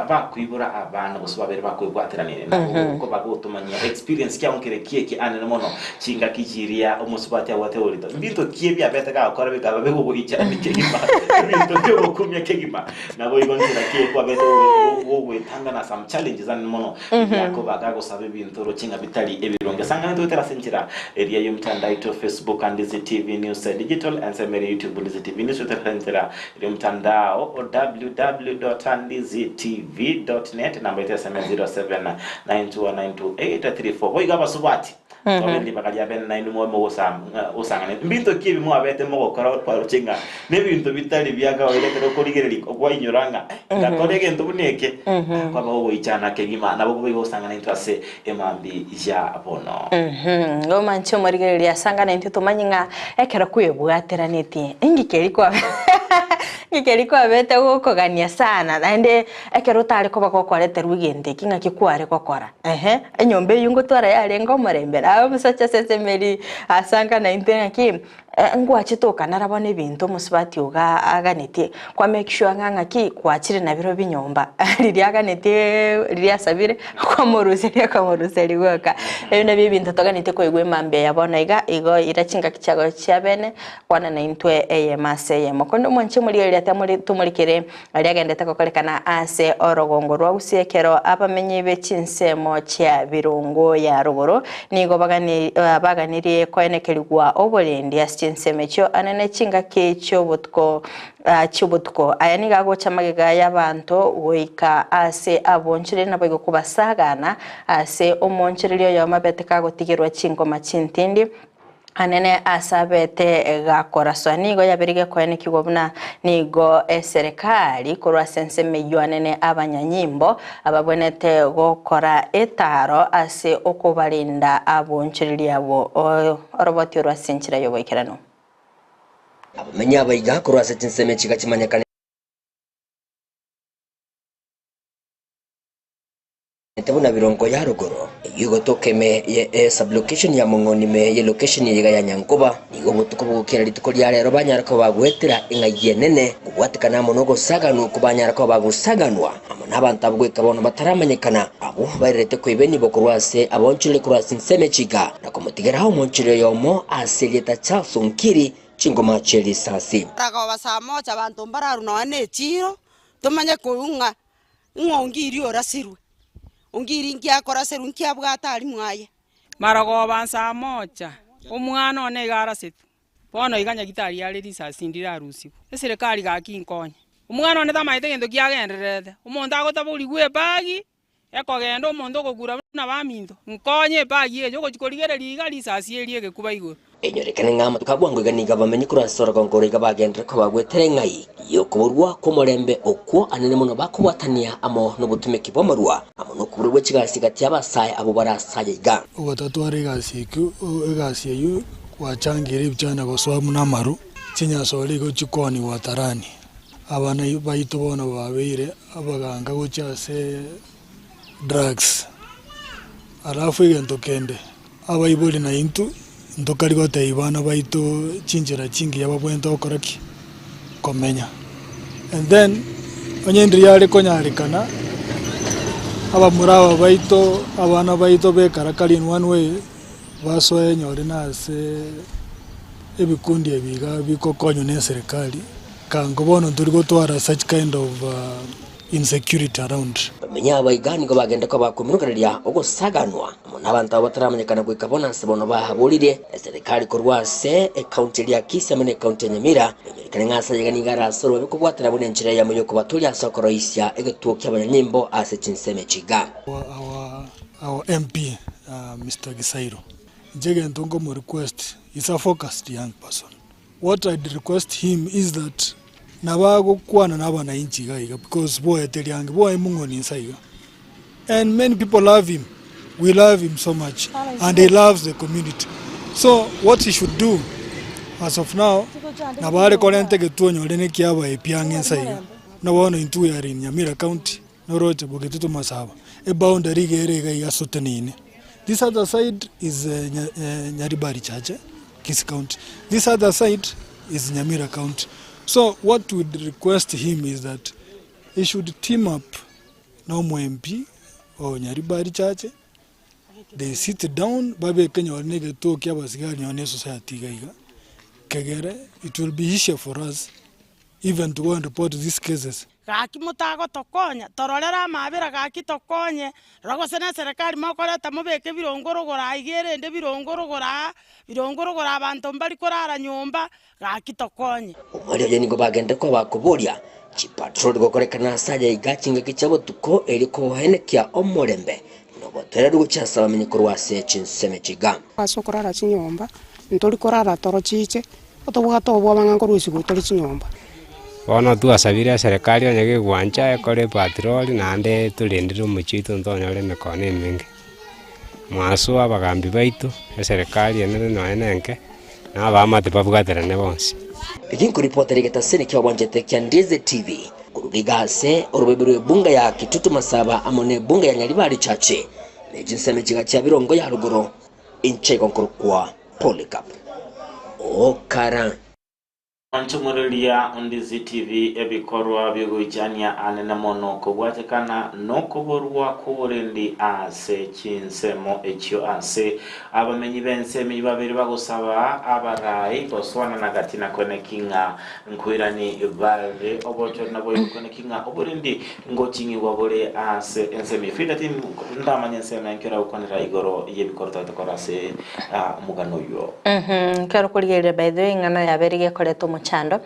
bakoibora abana gose babeire bakoebwateranire nabo kobagotomanyia experience kiao nkere kieki anene mono chingaki chiria omosubati abwate oborito mbinto ki ebiabete gagokora bikaba bigogoichani kegima ebinto biogokumia kegima Naboigo nchera ki kwabete gogoetanga na some challenges anene mono riakoba gagosaba ebinto oroche ng'a bitari ebironge. Sang'ana toetera ase enchera eria y'omotandao oito Facebook Ndizi TV News Digital ensemo eria YouTube Ndizi TV News toetera ase enchera eria y'omotandao www.ndizitv.net namba yaito ya SMS 0792192834 boigo abasubati Tobe ribaga ria bene nainwe mobe mogosang'ana. Mbinto ki ebi mwabete mogokora kwaroche ng'a nebinto bitari bia kawaida ekero okorigereria kwainyora ng'a eh, ngakora egento buna eke kwaba ogoichana kegima nabo bobe gosang'ana intwe ase emambi ya bono. Omanche omorigereria asang'ana intwe tomanye ng'a ekero kwebwateranetie inki keri kwabe inki keri kwabete gokogania sana naende ekero otare koba gokoreterwa egento eki ng'aki kware gokora ehe. Enyomba eyio ngotwara yarenge omorembe, na omosacha ase esemeri asanga naintwe ng'aki, ngwachete okanara bono ebinto omosubati ogo aganetie, kwa make sure ng'a ng'aki kwachire nabirobio nyomba, riria aganetie riria asabire, kwamoruseria okamoruseria gwoka. Ebio nabio ebinto toganetie koigwa emambia ya bono iga, igo ira chingaki chiago chia bene, kwana naintwe eyemo ase eyemo. Korende omwanche omorigereria tamori tomorikere Aria agendete gokorekana ase orogongo rwa Gusii ekero abamenyi be chinsemo chia Birungu ya rogoro nigo baganirie koenekerigwa oborendi ase chinsemo echio anene chingaki chi'obotuko chi'obotuko. Aya nigo agocha magega y'abanto goika ase abonchoreri naboigo kobasagana ase omoonchoreria oyomo abete kagotigerwa chingoma chintindi. Anene ase abete gakoraswa nigo yabeire gekoenekigwa buna nigo eserekari korwa ase ensemo eyio anene abanyanyimbo ababwenerete gokora etaaro ase okobarinda abonchoreria abwo oroboti orwo ase enchera y'oboikeranu. Abamenyi abaiga korwa ase chinsemo echi gachimanyekane. Buna birongo ya rogoro, eyio egotoka ime ye esublocation ya Mong'oni ime ye location eyeiga ya Nyankoba. Nigo obotuko bogokiera rituko ria rero banyara koba bagoetera eng'ai enene, kobwatekana amo nogosaganwa okwo banyara koba bagosaganwa amo nabanto abwo goika bono bataramanyekana, abwo bairerete koiba enibo korwa ase abaonchoreri korwa ase ensemo echiga, na komotigera omoonchoreri oyomo ase erieta Charles Onkiri chingoma chie risasi. Baragoba saa moja abanto mbararwe nonya ne echiro, tomanye korwa ng'a Ng'o ongiri orasirwe? Ongiri inki akoraserwa? Inki abwate aria mwaye? Marogoba nsa mocha, omwana one iga arasetwe. Bono iga nyagitari are risasi ndirarusigwe. Eserekari gaki nkonye. Omwana one tamanyete gento kiagendererete, omonto agotaborigwa ebagi, ekogenda omonto ogokura buna baminto, nkonye ebagi eye ogochia korigereria iga risasi eria egekuba igoro. Enyorekane ng'a amatuko a bwango iga nigo abamenyi korwa ase orogongo oro iga bagenderere koba bagwetera eng'ai y'okoborwa kw'omorembe okwo anene mono bakobwatania amo nobotumeki bw'amarwa amo nokoborwa gwe chigasi gati y'abasae abwo bare ase aya iga. Ogotatwara egasi ekio egasi eyio gwachangire ebichana gosoa buna amaru, chinyasore igo chikoonigwa atarani. Abana baito bono babeire abaganga gochia ase drugs. Alafu egento kende, abaibori naintwe ntokari gotebia bana baito chinchera chingiya babwenerete gokora ki? Komenya. And then, onye ndiri yare konyarekana, abamura aba baito, abana baito bekarakari in one way, basoe nyore na ase ebikundi ebi iga bigokonywa na eserekari, kango bono ntori gotwara such kind of insecurity around. Bamenyi aba iga nigo bagenda koba komirokereria ogosaganwa amo nabanto abo bataramanyekana goika bono ase bono bahaboririe eserekari korwa ase ekaunti eria ya Kisii amo ne ekaunti ya Nyamira enyorekane ng'a ase ayaiga nigo are ase orobabe kobwatana buna enchera eyemo yokobatoria ase okoroisia egetuo ki'abanyanyimbo ase chinsemo echi iga. Our our MP Mister Gisairo, inche egento nkomo request, is a focused young person. What I'd request him is that nabo agokwana na abanainchi iga iga because boete riange boe mong'oni inse iga and many people love him, we love him so much and he loves the community. So what he should do as of now nabo are korenta egetuo onyore nekiaba epiang'e inse iga. Buna bono intwe we are in Nyamira county noroche bogetutu masaba, eboundary iga ere iga iga ase oteneine. This other side is Nyaribari Chache, Kisii County. This other side is Nyamira County. So what we would request him is that he should team up na omo MP o Nyaribari Chache, they sit down babeke nyore na egetuo kia abasigari nyore na esociety iga iga, kegere it will be easier for us even to go and report these cases. Gaki motagotokonya, tororere amaabera gaki tokonye, rora gose neserekari mokoreta mobeke birongo rogoro aiga erende birongo rogoro aa, birongo rogoro abanto mbari korara nyomba, gaki tokonye. Omweri oye nigo bagenderete koba bakoboria chipatroli gokorekana ase aya iga chingaki chia botuko erio kohenekia omorembe na obotoereru gochia ase abamenyi korwa ase chinsemo echi iga. Ase okorara chinyomba, ntori korara toro chiche, Tobwate obwoba ng'a nkorwa isiko tore chinyomba. Bono twasabire eserekari onye gegwancha ekore epatroli naende etorendere omochie oito ntonyore emekono emenge. Mwaso abagambi baito, eserekari enene nonya na enke, na abaamate babwaterane bonsi. Eki nkoripotera egetaseni ki'obwanchete kia Ndizi TV koruga iga ase orobebe rw'ebunga ya Kitutu Masaba amo n'ebunga ya Nyaribari Chache ne chinsemo chiga chia Birongo ya Rogoro Inche igo nkorokwa Polycarp. Okara. Onchomoriria Ndizi TV ebikorwa biogoichania anene mono kobwatekana nokoborwa kw'oborendi ase chinsemo echio ase abamenyi b'ensemo eyio babere bagosaba abarai gosoanana gati na koeneki ng'a nkoirani bare obochori naboigo koeneki ng'a oborendi Ngoching'igwa bore ase ensemo eye. Frida, tindamanya ensemo enke oragokwanera igoro y'ebikoro totagete korora ase omogano oyio. Ekero okorigereria by the way eng'ana yabere gekoreta omochando,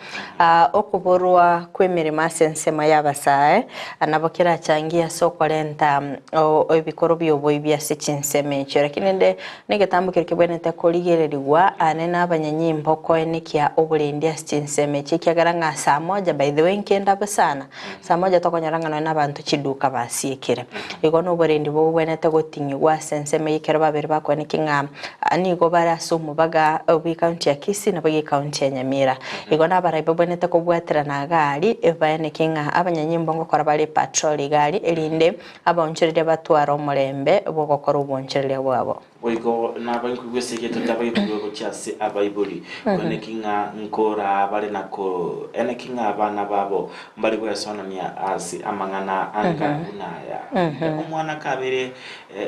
okoborwa kw'emeremo ase ensemo y'abasae nabo kerachangie ase okorenta ebikoro bi'oboibi ase chinsemo echio. Lakini rende negetambo keria kebwenerete korigererigwa ane nabanyanyimbo koenekia oborendi ase chinsemo echio ekiagera ng'a saa moja by the way nkende abwo sana. Saa moja tokonyora ng'a nonya nabanto chiduka basiekire. Igo noborendi bobwenerete goting'igwa ase ensemo eye ekero babere bakwaneki ng'a nigo bare ase omobaga bw'ecounty ya Kisii nabo ecounty ya Nyamira. Igo nabarai babwenerete kobwaterana gari baeneke ng'a abanyanyimbo ngokora bare epatrol igari erinde abaonchoreria batware omorembe bw'ogokora obonchoreria bwabo. Boigo nabainkwigwe ase egento kiabaibori gochia ase abaibori, koeneki ng'a nkoraa bare na koeneki ng'a abana babo mbare gwesonania ase amang'ana anga buna aya. Omwana kabere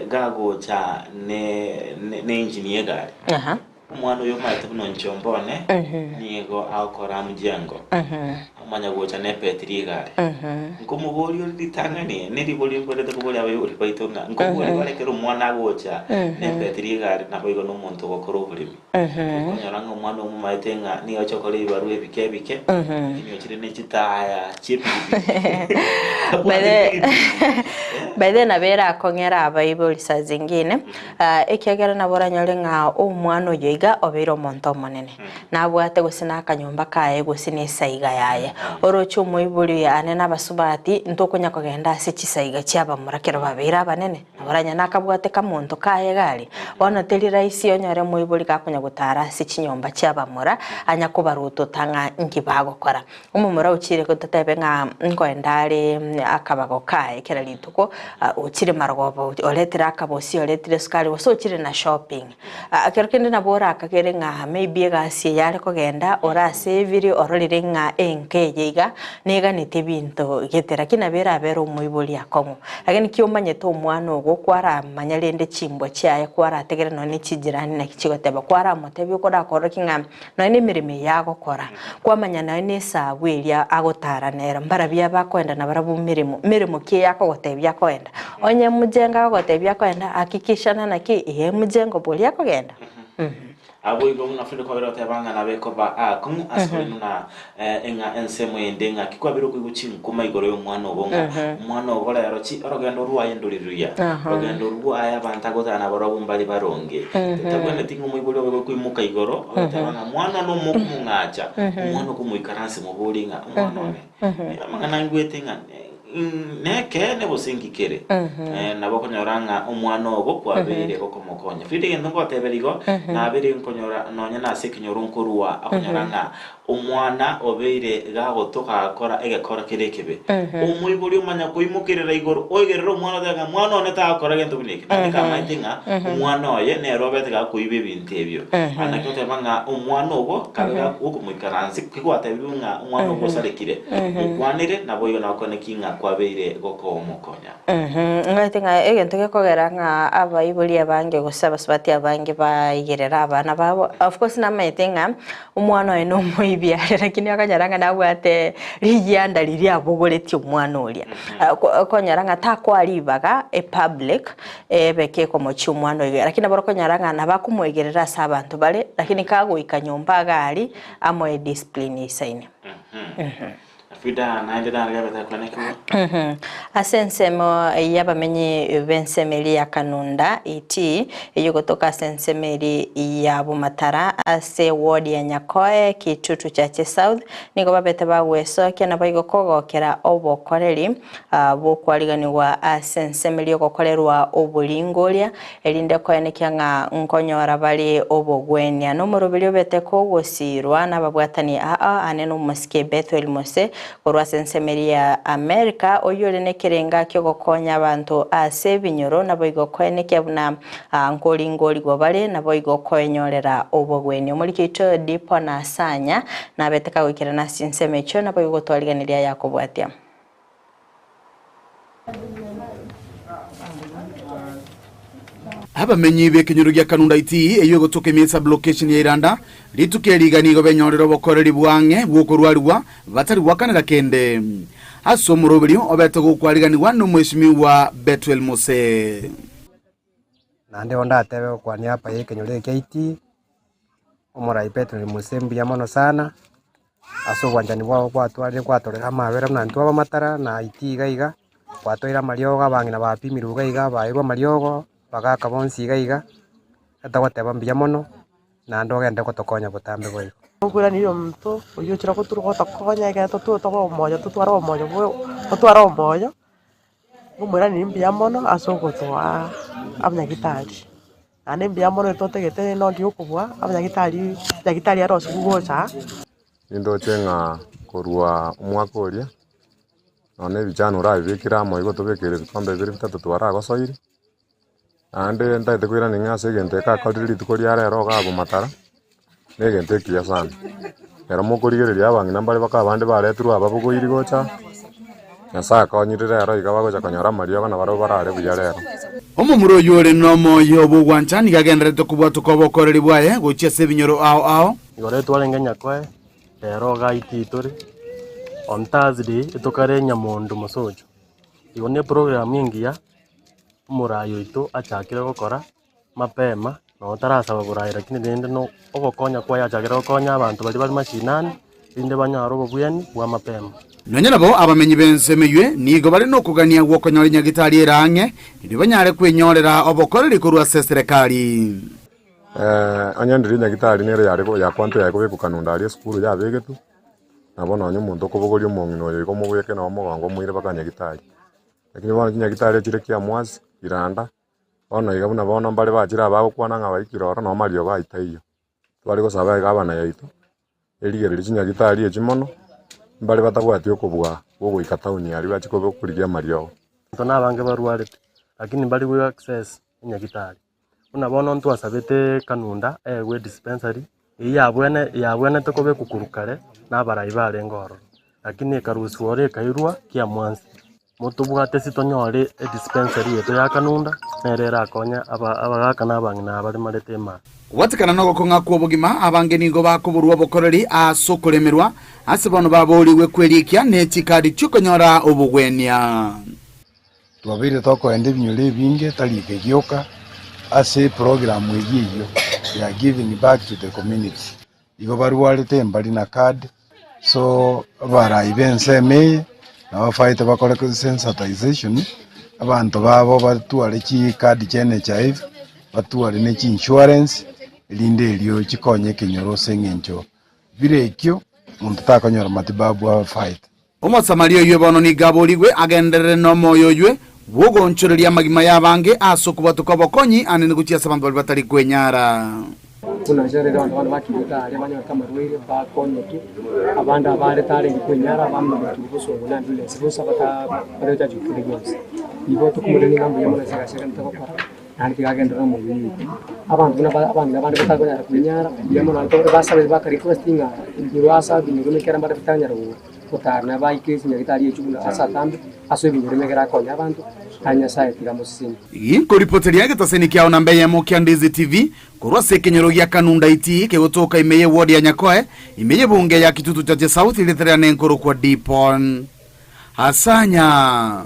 gagocha ne ne engine y'egari, omwana oyo omaete buna onchomba one, nigo agokora mjengo. Omanya gocha nepetiri egari. Nkomoboria ore ritang'ani, neribori nkwerete koboria abaibori baito ng'a nkoboria bare ekero omwana agocha nepetiri egari naboigo nomonto ogokora oboremi. Okonyora ng'a omwana omomaete ng'a nigo agocha gokora ebibarua ebike ebike, lakini ochire ne chitaya chi'epikipiki. By the by the way nabo erakong'era abaibori saa zingine, ekiagera nabo oranyore ng'a omwana oyo iga obeire omonto omonene. Nabwate gose nakanyomba kaye gose nesaiga yaye. Oroche omoibori oyo ane nabasubati, ntokonya kogenda ase chisaiga chi'abamura kero babeire abanene, nabo oranyore nakabwate kamonto kaye gari. Bono teri rahisi onyore omoibori gakonya gotara ase chinyomba chi'abamura, anya kobarotota ng'a nki bagokora. Omomura ochire totebe ng'a nkoenda are akabago kaye kera rituko, ochire marogoba oretire akabosi, oretire esukari, gose ochire na shopping. Ekero kende nabo orakagere ng'a maybe egasi eye are kogenda orasevire ororire ng'a enka eye iga neganeti ebinto gete lakini nabo erabere omoibori akong'u. Lakini ki omanyete omwana ogo kwaramanya rende chimbwa chiaye kwarategere nonye ne chijirani naki chigoteba kwaramotebia okorakorora ki ng'a nonye ne emeremo eye agokora kwamanya nonye ne esabu eria agotara nero mbarabwo abakoenda nabarabwo meremo meremo ki eye akogotebia akoenda. Onye mjengo agogotebia akoenda, hakikishana naki ee mjengo boria akogenda. Abwo igo buna Fred kwabere goteba ng'a nabe koba aakong'u ase kore buna eng'a ensemo ende ng'aki kwabere okoigwa chinkuma igoro y'omwana obo ng'a omwana obo rero chi orogendo rwaye ndori ruya orogendo rwaye abanto agotara nabarobwo mbari baronge tabwenereti ng'a omoibori obe gokoimoka igoro ogoteba ng'a mwana one omokomong'acha omwana okomoikaranse moborie ng'a omwana one amang'ana ngwete ng'a Nekeene gose inki kere? Nabo okonyora ng'a omwana ogo kwabeire gokomokonya. Frida egento ngogoteberia igo, nabeire nkonyora nonya nase ekenyoro nkorua, okonyora ng'a omwana obeire gagotoka gakora egekora kere ekebe. Omoibori omanya koimokerera igoro, oigerere omwana otebe ng'a mwana one tagokora gento buna eke. Naende kamaete ng'a omwana oye nere obete gakoiba ebinto ebio. Naki oteba ng'a omwana ogo kabe gokomoikaransia, kigwatebirwe ng'a omwana ogo osarekire, Mokwanere, naboigo nagokwane ki ng'a kwabeire gokomokonya. Ng'aete ng'a egento gekogera ng'a abaibori abange gose abasubati abange baigerera abana babo, of course namaete ng'a omwana oye nomoibi are lakini okonyora ng'a nabwate rigianda riria abogoretie omwana oria. Okonyora ng'a takoa ribaga epublic ebe kekomochia omwana oyo iga, lakini nabo okonyora ng'a nabo akomoigerera ase abanto bare, lakini kagoika nyomba iga aria, amoe discipline eisaine. Frida naende narebete kwenekigwa. Ase ensemo y'abamenyi b'ensemo eria ya Kanunda, ET, eyio gotoka ase ensemo eria ya Bomatara ase ward ya Nyakoe, Kitutu Chache South, nigo babete bagwesokia naboigo kogokera obokoreri bw'okwariganigwa ase ensemo eria ogokorerwa oboringoria, erinde koenekia ng'a nkonyora bare obogwenia. Nomoroberi obete kogosiirwa nababwatani aa ane nomosike Bethuel Mose korwa ase ensemo eria ya Amerika, oyio ore nekerenga ki'ogokonya abanto ase ebinyoro, naboigo koenekia buna nkoringorigwa bare, naboigo koenyorera obogwenia. Omoriki oito Dipo Nasanya nabete kagoikerana ase chinsemo echio, naboigo gotwarigeneria ayakobwatia. Abamenyi b'ekenyoro gia Kanunda Iti, eyio egotoka ime sub-location ya Iranda, rituko eri iga nigo benyorire obokoreri bw'ang'e bw'okorwarigwa batari gwakanera kende. Ase omoroberio obete gokwariganigwa nomweshimiwa Bethuel Mose. Naende onde atebe gokwania apa y'ekenyoro eke kia Iti, omorai Bethuel Mose mbuya mono sana. Ase obwanchani bwao gwatwarire gwatorera amabera buna intwe abamatara na iti iga iga, gwatoeire amariogo abang'ina bapimirwe iga iga baeirwe amariogo, bagaka bonsi iga iga, etogoteba mbuya mono, naende ogende gotokonya botambe boigo. Okoiraneria omonto oyio ochire goturuka gotokonya ekero totwe tobe omoyo totware omoyo bwe totware omoyo. Omoiraneria mbuya mono ase ogotoa abanyagitari, naende mbuya mono totagete nonye okobua abanyagitari nyagitari arosiwu gocha aa. Nindoche ng'a korwa omwaka oria, nonya na ebichani orabibekere amo igo otobekere ebikombe bibere bitato twaragosoire, naende ntagete koirania ng'a ase egento eke akorire rituko ria rero iga abwo matara, na egento ekiya sana. Ekero mokorigereria abang'ina mbare baka abande baretirwe ababogoiri gocha aa, Nyasae akonyire rero iga bagocha konyora amariogo nabarabwo barare buya rero. Omomura oyio ore nomoyo bw'ogwancha nigo agendererete kobwatoka obokoreri bwaye gochia ase ebinyoro ao ao. Igoro etwarenge nyakoe, rero iga itiitore. On Thursday etokare Nyamondo Mosocho. Igo ne program engiya omorai oito achakire gokora mapema nonye tarasaba borai lakini rende no ogokonya kwaye achakire gokonya abanto baria bare mashinani rinde banyore obobweni bwa mapema. Nonya nabo abamenyi b'ense emeywe nigo bare nokogania gw'okonyora enyagitari ere ang'e, erio banyare kwenyorera obokoreri korwa ase eserekari. Onye ndiri enyagitari nere yare yakwanto yaye kobekwa kanunda aria esukuru yabegetwe, nabo nonye omonto okobogoria omong'ina oyo igo omobeke noo omogongo omoire mpaka nyagitari. Lakini bono chinyagitari echire kiamwasi, iranda, bono iga buna bono mbare bachire abagokwana ng'a baikire ororo noo mariogo aye taiyo. Tware gosaba egavana yaito, erigererie chinyagitari echi mono, mbare batabwati okobua gwogoika town aria bachie kobe korigia amariogo. Abanto nabange barwarete, lakini mbari go access enyagitari. Buna bono ntwasabete Kanunda aegwe edispensary, eyio yabwene yabwenete kobekwa korwa kare na abarai barenge ororo, lakini ekarusiwa oro ekairwa kiamwansi. Motobwate ase tonyore edispensary yaito ya Kanunda, nere erakonye aba abagaka na abang'ina aba baremarete emari. Kobwatekana nogokong'a kw'obogima, abange nigo bakoborwa obokoreri ase okoremerwa, ase bono baboorigwe kwerikia ne chikadi chi'okonyora obogwenia. Twabeire tokoenda ebinyoro ebinge tari eke gioka ase eprogram eyio eyio ya giving back to the community. Igo barwarete mbari na card so abarai b'ensemo eye nabo bafaete bakore sensitization abanto babo batware chicard chia NHIF, batware ne chi insurance erinde erio chikonye ekenyoro ase eng'encho bire ekio monto takonyora matibabu afaete. Omosamaria oyio bono nigo aborigwe agenderere nomoyo oyio bw'ogoonchoreria amagima y'abange ase okobwatoka obokonyi anene gochia ase abanto baria batari kwenyara. Buna inche rero abanto bande bakirete aaria banyorete amarwaire bakonyetwe, abande abare tarenge kwenyara abamanya goturwa bosongo na ambulance bonsi abata bareche ache kende gionsi. Igo tokomorenia ng'a mbuya mono ase egasi egento togokora, naende tiga agenderere omoyo oye oito. Abanto buna ba abang'ina bande batari konyara kwenyara, mbuya mono naende tore basabe baka request ng'a ebinyoro ase ebinyoro ekero mbare bitanyara gotara nabaike chinyagitari echio buna ase atambe, ase ebinyoro ekero akonya abanto, naye Nyasaye tiga amosesenie. Ginkoripoteria egetaseni kiao namba eyemo kia Ndizi TV korwa ase ekenyoro gia Kanunda Itii kegotoka ime y'eward ya Nyakoe ime y'ebunge ya Kitutu Chache South rieta riane nkorokwa Dipon Asanya.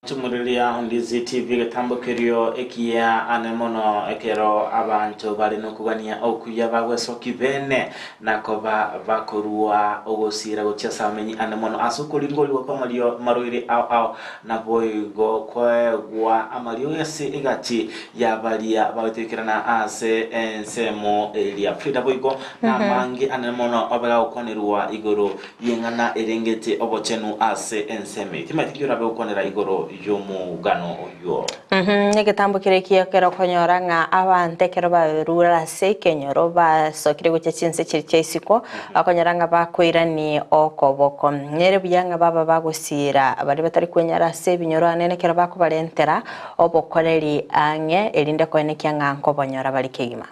Tumuriria Ndizi TV getambo kerio ekiya ane mono ekero abanto bare nokogania okuya bagwesoki bene na koba bakorua ogosiira gochia ase abamenyi ane mono ase okoringorigwa kw'amario marwaire ao ao naboigo koegwa amariogo ase egati ya baria bagotoikerana ase ensemo eria. Frida boigo namange ane mono obe gagokwanerwa igoro y'eng'ana erengete obochenu ase ensemo eye. Timanyeti ki orabe gokwanera igoro y'omogano oyio. Egetambo keria ekiya ekero okonyora ng'a abanto ekero barure ase ekenyoro basokire gochia chinse chiria chia isiko, okonyora ng'a bakoiranie okoboko. Nere buya ng'a baba bagosiira baria batari kwenyara ase ebinyoro anene ekero bakobarentera obokoreri ang'e erinde koenekia ng'a nkobonyora bare kegima.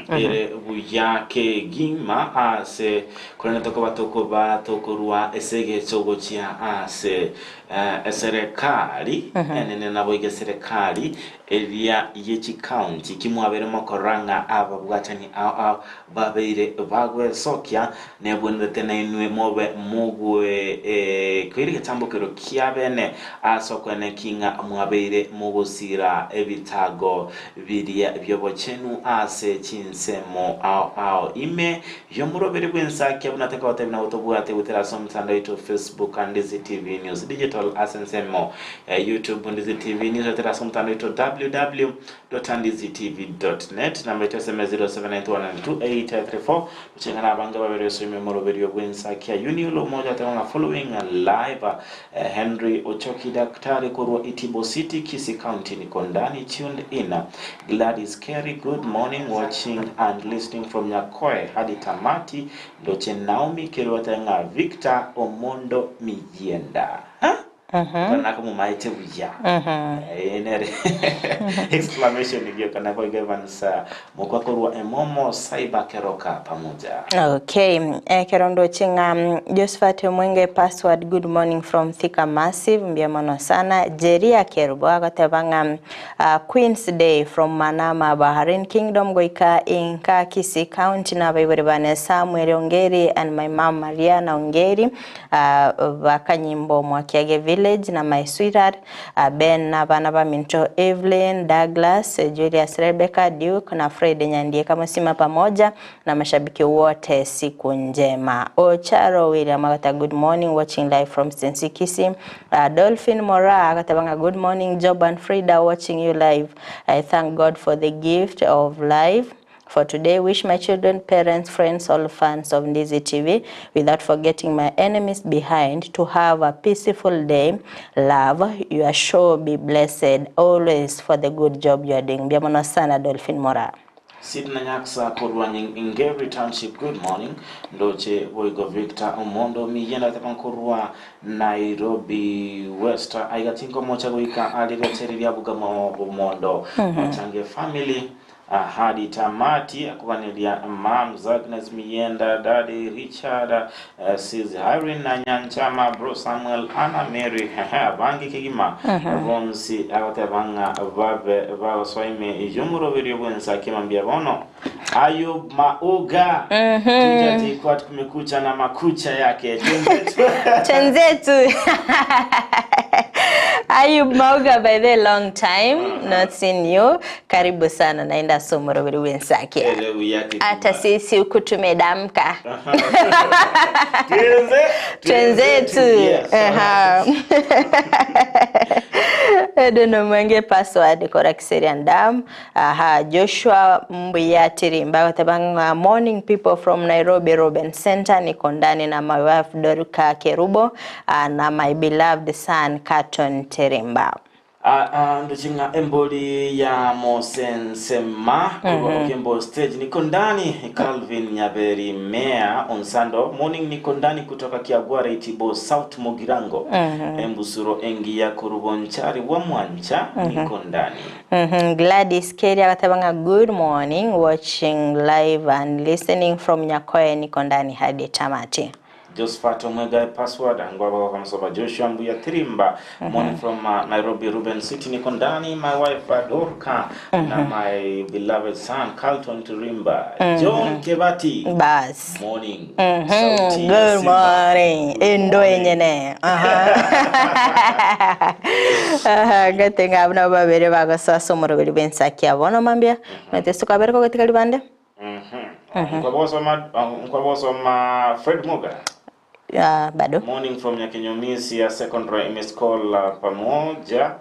Ere buya kegima ase korende tokoba tokoba tokorua esegecho gochia ase eserekari enene naboigo eserekari eria ye chikaunti ki mwabeire mokorora ng'a ababwatani ao ao babeire bagwesokia nebwenerete nainwe mobe mogwe koira egetambokero kiabene ase okoeneki ng'a mwabeire mogosira ebitago biria bi'obochenu ase chinsemo ao ao ime y'omoroberi bw'ensakia buna tokogotebia nabo tobwate goetera ase omotandao oito Facebook Ndizi TV News Digital ase ensemo ya YouTube Ndizi TV News goetera ase omotandao oito www.ndizitv.net namba yaito SMS 0791928834 gocheng'ana abange babere ase ime omoroberio bw'ensakia Yuniolo omoja ateba ng'a following live Henry Ochoki Daktari korwa Itibo City, Kisii County niko ndani tuned in. Gladys Kerry good morning watching and listening from Nyakoe hadi tamati ndoche Naomi Kerwa teba ng'a Victor Omondo Miyienda. Huh? Nakomomaete buya. Eh, nere exclamation gioka nabo iga Evans mokwa korwa Emomo Cyber Keroka pamoja. Okay, ekero ndoche ng'a Josephat Omwenge password good morning from Thika Massive mbuya mono sana. Jeria Kerubo agoteba ng'a Queen's Day from Manama Bahrain Kingdom goika inka Kisii County na abaibori bane Samuel Ongeri and my mom Mariana Ongeri Bakanyimbo Mwakiage Village na my sweetheart Ben na abana baminto Evelyn, Douglas, Julius Rebecca, Duke na Fred Nyandieka Mosima pamoja na mashabiki wote siku njema. Ocharo William agoteba good morning watching live from Sensi Kisii. Dolphin Moraa agateba ng'a good morning Job and Frida watching you live. I thank God for the gift of life for today. Wish my children, parents, friends, all fans of Ndizi TV without forgetting my enemies behind to have a peaceful day. Love your show be blessed always for the good job you are doing. Mbuya mono sana Dolphin Moraa. Sidna Nyaksa korwa Ngeri Township good morning ndoche boigo Victor Omondo Miyenda teba nkorwa Nairobi West aiga tinkomocha goika are riroche riria bugamo bomondo Machange family Hadi tamati akoganeria Mams Agnes Miyenda Daddy Richard Sis Irene na Nyanchama Bro Samuel Anna Mary abange kegima bonsi agoteba ng'a babe bagosoa ime y'omoroberio bw'ensa kemambia bono. Ayub Mauga Juja JKUAT kumekucha na makucha yake Twenzetu. Twenzetu. Ayub Mauga by the long time not seen you. Karibu sana naende ase omoroberi bw'ensaki. Ere buya kegima. Hata sisi huku tumedamka. Twenze, Twenzetu. Yes. Aha. Edwin Omwenge password kora Kiserian Dam. Aha Joshua Mbuya Tirimba agoteba ng'a morning people from Nairobi Ruben Center niko ndani na my wife Dorca Kerubo ah, na my beloved son Carton Tirimba. Ndoche ng'a embori ya Mosensema korwa Okembo stage niko ndani Calvin Nyaberi Mayor Onsando morning niko ndani kutoka Kiagware Itibo South Mugirango Embusuro engiya korwa Bonchari bwa Mwancha niko ndani. Gladys Keri agateba ng'a good morning watching live and listening from Nyakoe niko ndani hadi tamati. Josphat Omwega password Ngwaba Wakamusoba Joshua Mbuya Tirimba Morning from Nairobi Ruben City niko ndani my wife Dorka na my beloved son Carlton Tirimba John Kebati Bas. Morning Sauti ya Good Simba morning. Endo enyene. Aha. Aha, ngate ng'a buna babere bagosoa ase omoroberi bw'ensaki abo. Bono mambia, omanyete ase kwabere kogotiga ribande? Nkwabosoma nkwabosoma Fred Muga Ah, bado. Morning from Nyakinyumisia Secondary Miss Call pamoja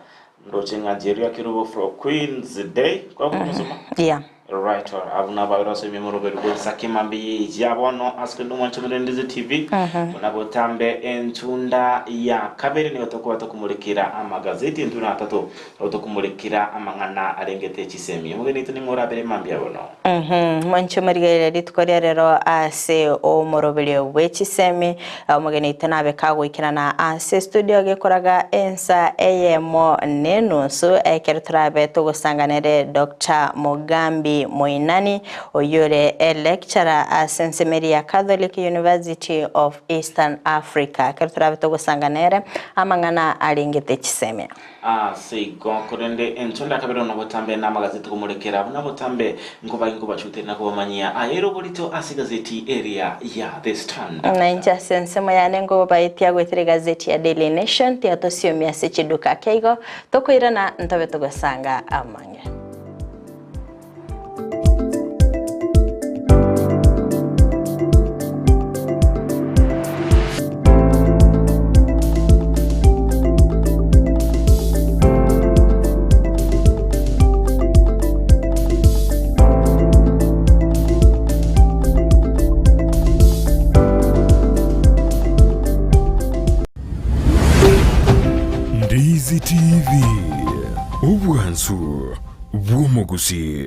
ndoche ng'a Jeria Kirubo from Queens Day kwa kumusoma Yeah. Right abuna babere ase emoroberi bw'ensaki mambi ya bono ase kende omwancho Ndizi TV buna botambe entunda ya kabere nigo tokoba tokomorekera amagazeti entunda ya tatu Otokomorekera amang'ana arengete chisemi. Omogeni oito ning'o orabere mambia bono? Mwanche omorigereria rituko ria rero ase omoroberio bwe chisemi. Omogeni oito nabe kagoikerana ase estudio gekoraga ensa eyemo nenusu ekero torabe togosanganere Doctor Mugambi Moinani oyio ore electurer ase ensemeri ya Catholic University of Eastern Africa. Ekero torabe togosanganere amang'ana arengete chisemi. Ase igo, korende inche ndakabere nobotambe na amagazeti komorekera buna botambe, nkoba inkobachuteria na kobamanyia ayere oborito ase egazeti eria ya The Standard. Na inche ase ensemo yane nkobaetia goetera egazeti ya Daily Nation, tiga tosiomie ase chiduka ake igo, tokoirana ntobe togosanga amange. Ndizi TV, obwansu. Bw'omogusii.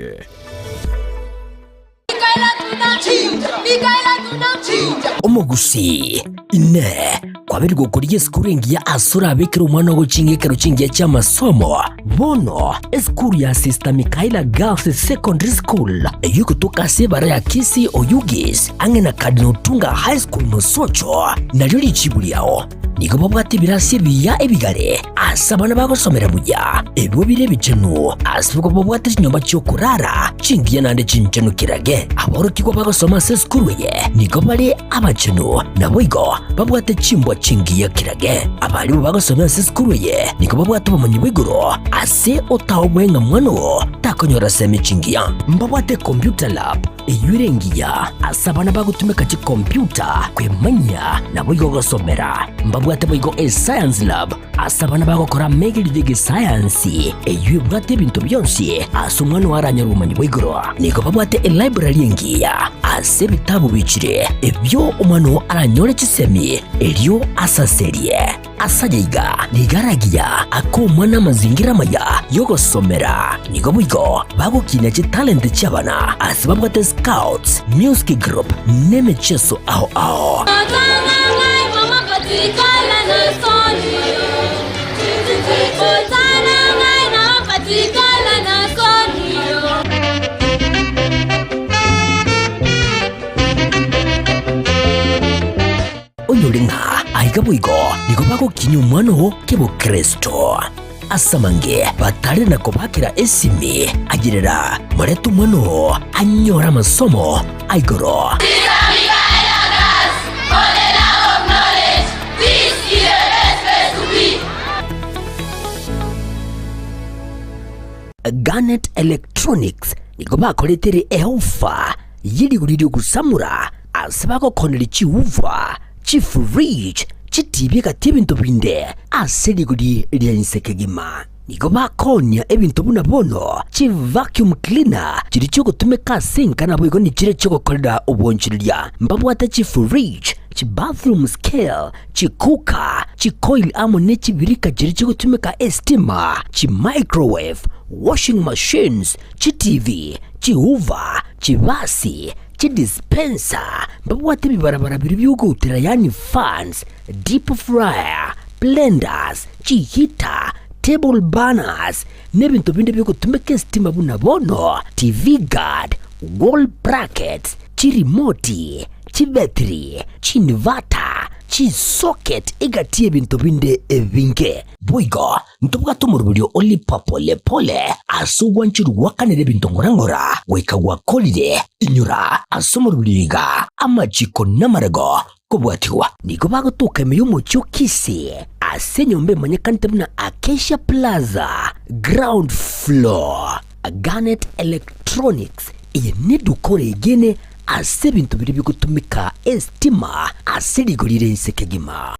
Omogusii, Inee! Kwabeire gokorigia esukuru engiya ase orabekere omwana ogochinga ekero chingiya chi'amasomo? Bono, esukuru ya Sister Michaela Girls Secondary School, eyio egotoka ase ebara ya Kisii Oyugis, ang'e na Cardinal Otunga High School Mosocho, nario richibu riao. Nigo babwate ebirasi ebiya ebigare ase abana bagosomera buya, ebio bire ebichenu, ase igo babwate chinyomba chi'okorara chingiya naende chinchenu kirage. Aborokigwa bagosoma ase esukuru eye nigo bare abachenu, naboigo babwate chimbwa chingiya kirage. Abarimu bagosomia ase esukuru eye nigo babwate obomanyi bwa igoro ase otaobwe ng'a mwana oo takonyora semi chingiya. Mbabwate computer lab Eyio ere engiya ase abana bagotumeka chikompiuta kwemanyia naboigo gosomera. Mbabwate boigo escience lab ase abana bagokora amegerio y'egesayansi eyio ebwate ebinto bionsi ase omwana oo aranyore obomanyi bwa igoro. Nigo babwate elibrary engiya ase ebitabu bichire ebio omwana oo aranyore chisemi erio asaserie. Ase ayaiga nigo aragiya ake omwana amazingira amaya y'ogosomera. Nigo boigo bagokinia chitalenti chi'abana ase babwate scouts, music group n'emecheso ao ao. Onyore ng'a aiga boigo nigo bagokinyia omwana oo kebokristo. Ase amange batare na kobakera esimi, ayerera morete omwana oo anyore amasomo a igoro. Garnet Electronics nigo bakoretere eofa ye rigori ri'ogosamora ase bagokoneria chiuva, chifridge, chitibi egati ebinto binde ase rigori ria inse kegima. Nigo bakoonia ebinto buna bono chivacuum cleaner chiria chiogotumeka ase enka naboigo nichiria chiogokorera obonchoreria. Mbabwate chifridge, chibathroom scale, chicooker, chicoil amo ne chibirika chiria chigotumeka estima, chimicrowave, washing machines, chitivi, chihoover, chibasi, chidispenser, mbabwate ebibarabara biria biogoutera yaani fans, deep fryer, blenders, chiheater, table burners, na ebinto binde biogotumeka esitima buna bono TV guard, wall brackets, chirimoti, chibetiri, chiinverter, chisocket egati y'ebinto binde ebinge. Boigo Ntobwate omoroberio o lipa pole pole ase ogwancherwa gwakanera ebinto ng'ora ng'ora goika gwakorire. Inyora ase omoroberio iga amachiko namarego kobwatigwa. Nigo bagotoka ime y'omochie o Kisii ase enyomba emanyekanete buna Acacia Plaza, ground floor. Garnet Electronics, eye neduka oregene ase ebinto biria bigotumeka estima ase rigori rire inse kegima.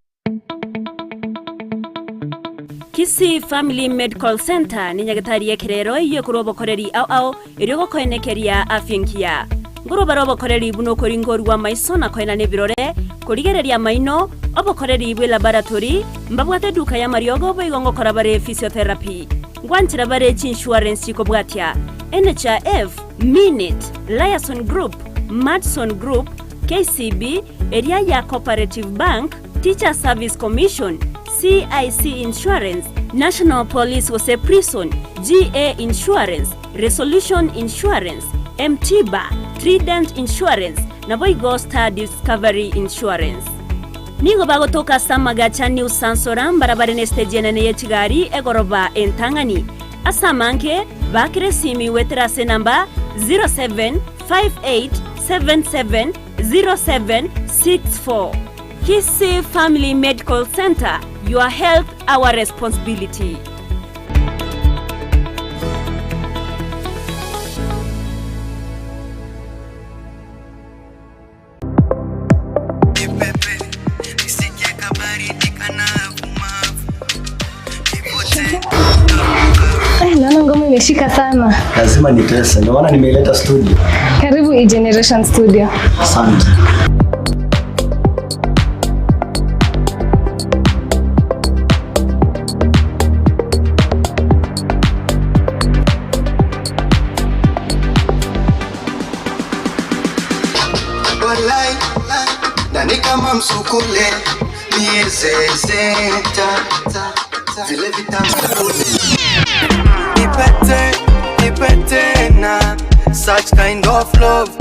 Kisii Family Medical Centre nenyagetari y'ekerero eyio ekorwa obokoreri ao ao erio gokoenekeria afya engiya. Nkorwa bare obokoreri buna okoringorwa amaiso na koenana ebirore, korigereria amaino, obokoreri bwe laboratory, mbabwate eduka y'amariogo boigo ngokora bare physiotherapy. Ngwanchera bare chiinsurance chikobwatia, NHIF, Minit, Liason Group, Madison Group, KCB, eria ya Cooperative Bank, Teachers Service Commission, CIC Insurance, National Police gose Prison, GA Insurance, Resolution Insurance, M-Tiba, Trident Insurance, naboigo Star Discovery Insurance. Nigo bagotoka ase amagacha New Sansora mbarabare nesiteji enene ye chigari egoroba entang'ani. Ase amange, baakera esimi goetera ase enamba 0758770764. Kisii Family Medical Centre, your health our responsibility. Eh, naona ngoma imeshika sana. Lazima nitese, ndio maana nimeileta studio. Karibu E-Generation Studio. Asante. Kama msukule miezezeta vile vitamsukule Nipete, nipete na such kind of love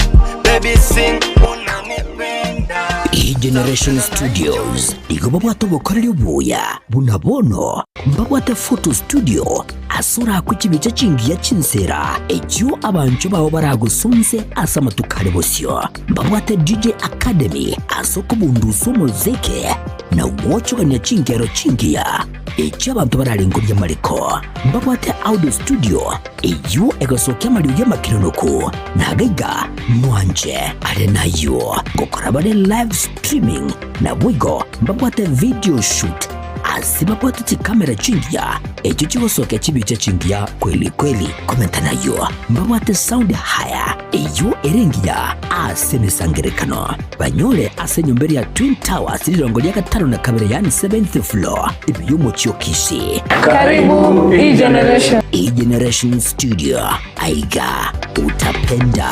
baby sing unanipenda E-Generation Studios igo babwate obokoreri obuya buna bono mbabwate photo studio ase orakwe chibicha chingiya chinsera echio abanchwa bao baragosonse ase amatuko are bosio. Mbabwate DJ Academy ase okobundusa omoziki na gwochogania chingero chingiya echio abanto bararengorie amariko. Mbabwate audio studio eyio egosokia amariogi amakironoku na gaiga mwanche are nayio gokora bare live streaming naboigo mbabwate video shoot ase babwate chikamera chingiya echio chigosokia chibicha chingiya kweli kweli. Komenta nayio mbabwate sound haya eyio ere engiya ase emesangerekano. Banyore ase enyomba eria ya Twin Towers rirongo ria gatano na kabere yaani seventh floor ime y'omochie o Kisii. Karibu E-Generation. E-Generation Studio aiga utapenda.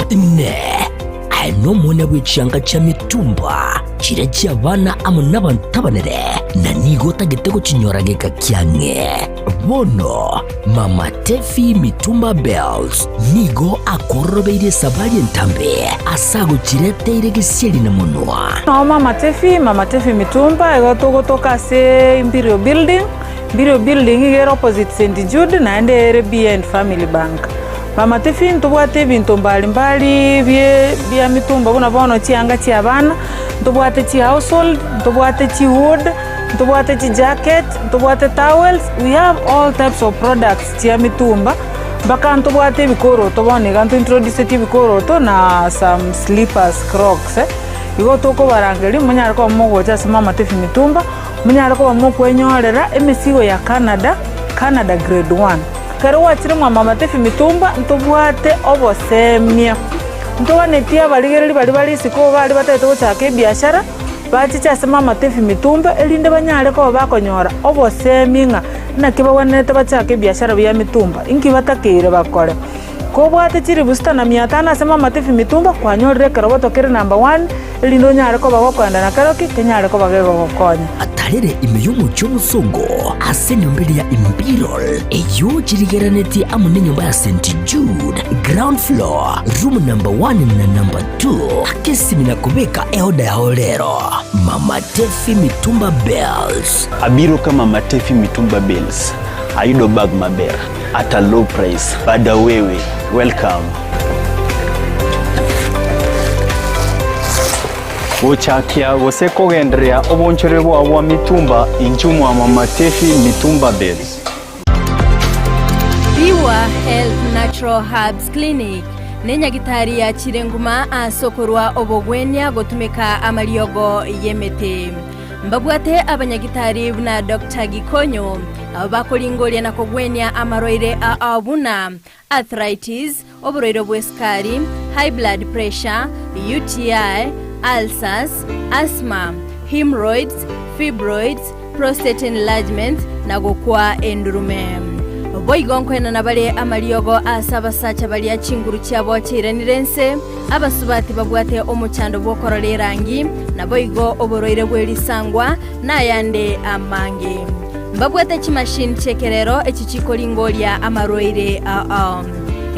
Inee! Aye nomwana bwe chianga chia mitumba, chiria chi'abana amo nabanto abanene, na nigo otagete gochinyora geka kiang'e? Bono Mama Tefi Mitumba Bells nigo akororobeirie esabari entambe ase agochireteire gesieri na monwa. Nao Mama Tefi, Mama Tefi Mitumba, igo togotoka ase Imperial Building, Imperial Building iga ere opposite St Jude naende ere behind Family Bank. Mama Tefi ntobwate ebinto mbali mbali bie bia mitumba buna bono chianga chia abana, ntobwate chi household, ntobwate chi wood, Ntobwate chijacket, ntobwate towels, we have all types of products chia mitumba, mpaka ntobwate ebikoroto bono iga ntointroducetie ebikoroto na some slippers, crocs eh. Igo tokobarangeria monyare koba mogocha ase Mama Tefi Mitumba, monyare koba mokwenyorera emesigo ya Canada, Canada grade one. Ekero gwachire mwa Mama Tefi Mitumba, ntobwate obosemia, ntoganetie abarigereri baria bare isiko baria batagete gochaka ebiashara. Bachiche ase mamatebi mitumba, erinde banyare koba bakonyora obosemi ng'a naki bagwenerete bachake ebiashara bia mitumba, inki batakeire bakore. Kobwate chilifu sita na mia tano ase mamatebi mitumba, kwanyorire ekeroboto kere number one, erinde onyare koba gokoenda na keroki, kenyare koba gegogokonya. Atarere ime y'omochie omosongo ase enyomba eria ya Imperial, eyio chirigeranetie amo nenyomba ya St Jude, ground floor, room number one na number 2 akesimi na kobeka eoda yao rero. Mama Tefi Mitumba Bells. Abiro ka Mama Tefi Mitumba Bales ayudo bag maber at a low price. Bada wewe, welcome. Gochakia gose kogendereria obonchore bwao bwa mitumba inchuo mwa Mama Tefi Mitumba Bales. Pure Health Natural Herbs Clinic nenyagitari yachire nguma ase okorwa obogwenia gotumeka amariogo y'emete. Mbabwate abanyagitari buna Doctor Gikonyo abo bakoringoria na kogwenia amarwaire ao buna arthritis, oborwaire bw'esukari, high blood pressure, UTI, ulcers, asthma, hemorrhoids, fibroids, prostate enlargement, na gokwa endurume. Boigo nkoenana bare amariogo ase abasacha baria chinguru chiabo chiairanire ense, abasubati babwate omochando bw'okorora erangi, naboigo oborwaire bwe risangwa, na ayande amange. Mbabwate chimashini chi'ekerero echi chikoringoria amarwaire ao.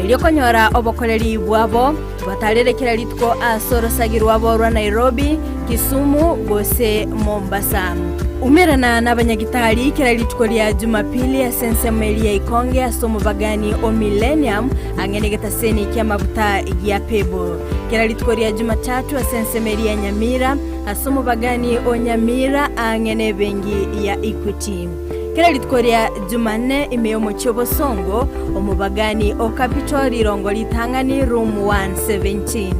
Erio konyora obokoreri bwabo, batarere kera rituko ase orosagi rwabo rwa Nairobi, Kisumu gose Mombasa. Umerana nabanyagitari kera rituko ria Jumapili ase ensemo eria ya Ikonge ase omobagani o Millennium ang'e negetaseni ki'amaguta gia Pebble. Kera rituko ria Jumatatu ase ensemo eria ya Nyamira Ase omobagani o Nyamira aang'e nebenki ya Equity. Kera rituko ria Jumanne ime y'omochie obosongo, omobagani o Capital rirongo ritang'ani room 117.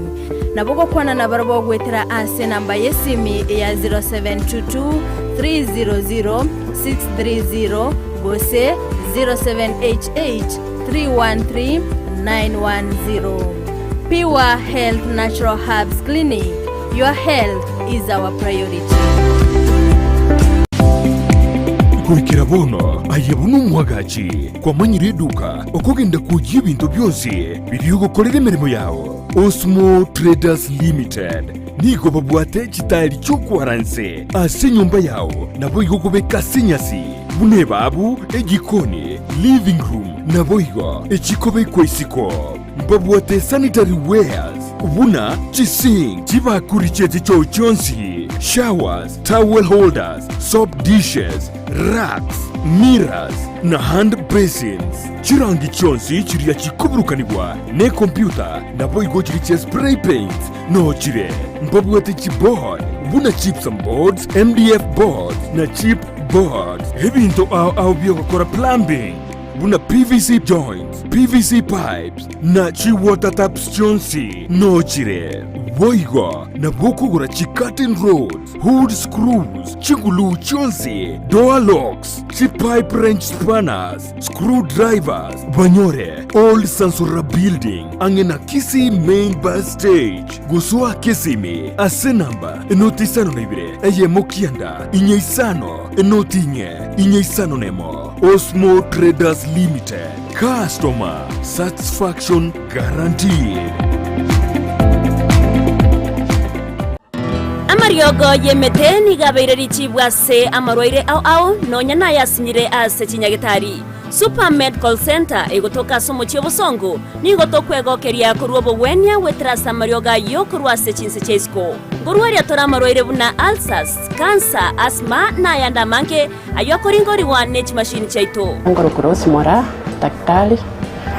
Nabo gokwana nabarabwo goetera ase enamba y'esimi ya 0722 300 630 gose 0788 313 910. Pure Health Natural Herbs Clinic. Your health is our priority. Goikera bono aye buna omwagachi kwamanyire eduka okogenda kwoyia ebinto bionsi biria ogokorera emeremo yao. Osmo Traders Limited. Nigo babwate chitaeri chi'okwara inse ase enyomba yao, naboigo okobeka ase enyasi, buna ebaabu, ejikoni, living room, naboigo echikobekwa isiko. Mbabwate sanitary wares buna chisink, chibakuri chie chichoo chionsi, showers, towel holders, soap dishes, racks, mirrors, na hand basins. Chirangi chionsi chiria chikoburukanigwa nekompyuta naboigo chiria chia spray paints noo chire. Mbabwate chiboard buna gypsum boards, MDF boards na chip boards. Ebinto ao ao biogokora plumbing buna PVC joints, PVC pipes na chi water taps chionsi noo chire. Boigo nabo okogora chi curtain rods, hood screws, chiguluu chionsi, door locks, chi pipe wrench spanners, Screw drivers banyore Old Sansora Building ang'e na Kisii Main Bus Stage gosoa Kisimi ase namba enoti isano na ibere eyemo kianda inye isano enoti inye inye isano na emo. Osmo Traders Limited, customer satisfaction guaranteed. Amariogo y'emete nigo abeire richibu ase amarwaire ao ao, nonya nayasinyire ase chinyagetari. Super Medical Centre egotoka ase omochie obosongo, nigo tokwegokeria korwa obogwenia goetera ase amariogo ayio korwa ase chinse chia isiko. Nkorwaria tore amarwaire buna ulcers, cancer, asthma na ayande amange ayio akoringorigwa ne chimashini chiaito. Nkorokwa Rose Moraa, daktari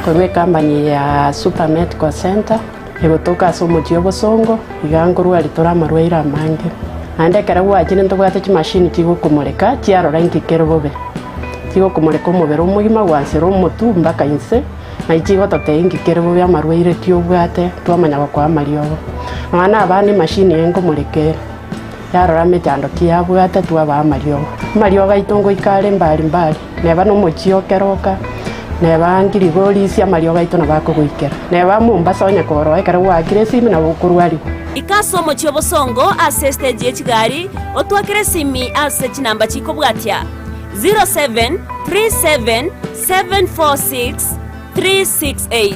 korwa ecompany ya Super Medical Centre. Egotoka ase omochie obosongo, iga nkorwaria tore amarwaire amange. Naende ekero gwachire ntobwate chimashini chigokomoreka chiarora inki kere bobe. Chigokomoreka omobere omogima gwansera omotwe mpaka inse, naye chigototebia inki kere bobe amarwaire ki obwate twamanya gokoa amariogo. Nonya na abana emashini eye nkomoreka ere, yarora mechando ki yabwate twabaa amariogo. Amariogo aito ngoika are mbari mbari. Neba nomochie o keroka, neba ngirigorisia amariogo aito nabo akogoikera. Neba Mombasa onye koroa ekero gwaakire esimi nabo okorwarigwa. Ika ase omochie obosongo ase estage ye chigari, otwakere esimi ase chinamba chikobwatia, 0737746368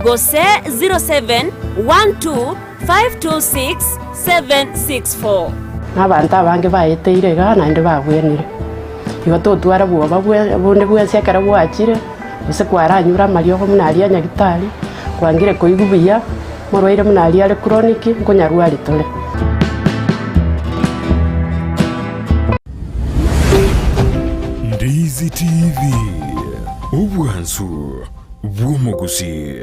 gose 0712526764. Na abanto abange baeteire igaa naende babwenire. Igo totwara bwoba bonde bwensi ekero gwachire, gose kwaranyure amariogo buna aria a nyagitari, kwangire koigwa buya, morwaire buna aria are chronic, nkonyarwari tore. Ndizi TV, obwansu bw'omogusii.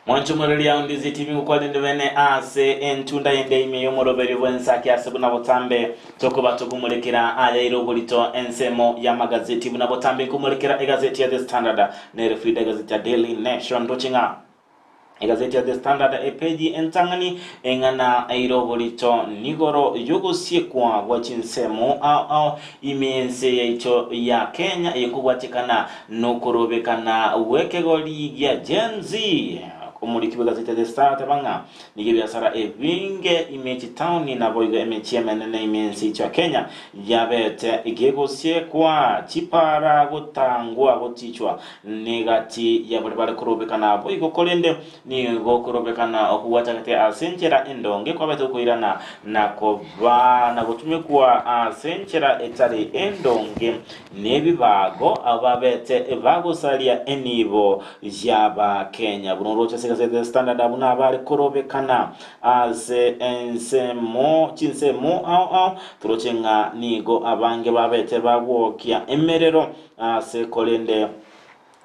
Mwanchomoreria ondizi TV ngokwanire bene ase entunda ende ime y'omoroberio bw'ensake ase buna botambe tokoba tokomorekera ayaire oborito ensemo y'amagazeti buna botambe nkomorekera egazeti ya The Standard nere Frida egazeti ya Daily Nation ndoche ng'a Egazeti ya The Standard epeji entang'ani eng'ana eire oborito nigoro y'ogosiekwa gwa chinsemo ao ao ime y'ense yaito ya Kenya eye nkobwatekana nokorobekana gw'ekegori gia Gen Z. Omoriki bw'egazeti ya The Star ateba ng'a nigo ebiasara ebinge ime y'chitaoni naboigo emechie emenene ime y'ense yaito ya Kenya yabete gegosiekwa chipara gotangwa gotichwa Negati ya baria bare korobekana boigo, korende nigo okorobekana okwo gwachagete ase enchera endonge kwabete okoirana na koba na gotumekwa ase enchera etari endonge nebibago ababete bagosaria enibo y'Abakenya. Buna oroche ase egazeti ya Standard abwo nabare korobekana ase ensemo chinsemo ao ao, toroche ng'a nigo abange babete bagwokia emerero Ase korende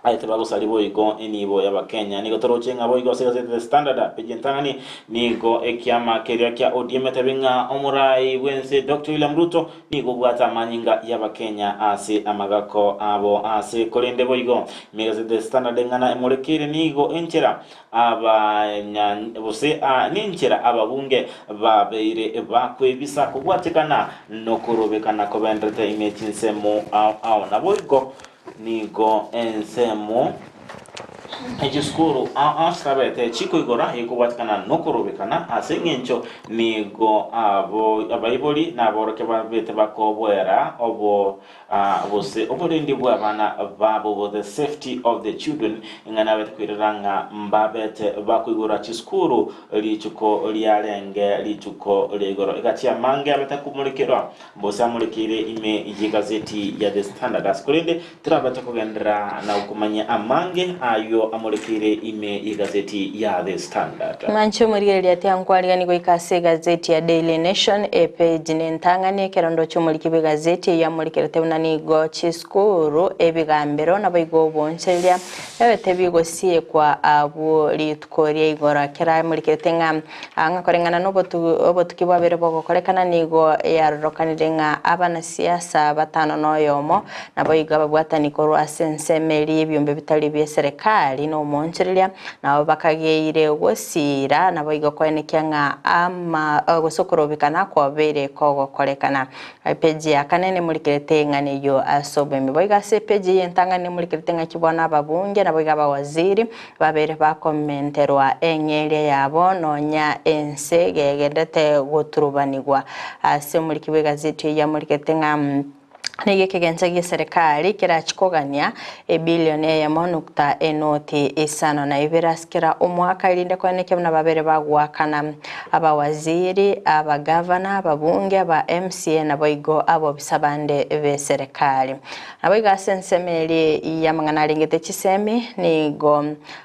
Aye tibagosari boigo enibo y'Abakenya. Nigo toroche ng'a boigo ase egazeti The Standard, peji entang'ani, nigo ekiama keria kia ODM etebi ng'a omorai bw'ense Doctor William Ruto nigo obwate amanyinga y'Abakenya ase amagako abo ase korende boigo ime egazeti The Standard eng'ana emorekeire nigo enchera abanya gose nenchera ababunge babeire bakwebisa kobwatekana nokorobekana kobenderete ime chinsemo ao ao naboigo Nigo ensemo echisukuru ao chitabete chikoigora ekobwatekana nokorobekana ase engencho nigo abo abaibori na aborokia babete bakoboera obo gose oborendi bw'abana babo bo the safety of the children ng'a nabete koirera ng'a mbabete bakoigora chisukuru rituko riarenge rituko ria igoro egachia amange abete komorekerwa Mose amorekeire ime y'egazeti ya The Standard ase korende torabate kogenderera na gokomanyia amange ayio amorekeire ime y'egazeti ya The Standard. Ng'anche omorigereria tiankwariganigwa goika ase egazeti ya Daily Nation epeji nentang'ani ekero ndoche omoriki bw'egazeti eyio amorekerete buna nigo chisukuru, ebigambero naboigo obonchereria ebete bigosiekwa abwo rituko ria igoro. Ekero amorekerete ng'a Ng'a koreng'ana nobotuki bwabere bogokorekana nigo yarorokanire ng'a abanasiasa batano noyomo naboigo ababwatani korwa ase ensemo eria y'ebiombe bitari bi'eserekari na omoonchoreria nabo bakageire gosiira naboigo koenekia ng'a ama gose okorobekana kwabeire kogokorekana. Epeji ya kane nemorikerete eng'ana eyio ase oboime. Boigo ase epeji eye entang'ani nemorikerete ng'aki bono ababunge naboigo abawaziri Babere bakomenterwa eng'eria yabo nonya ense gegendete goturubanigwa. Ase omoriki bw'egazeti eyio amorikete ng'a nigo ekegencha gi'eserekari kerachie kogania ebilioni eyemo nukta enoti isano na ibere ase kera omwaka erinde koenekia buna babere bagoakana abawaziri, abagavana, ababunge, aba MCA naboigo abobisa bande b'eserekari. Naboigo ase ensemo eria y'amang'ana arengete chisemi, nigo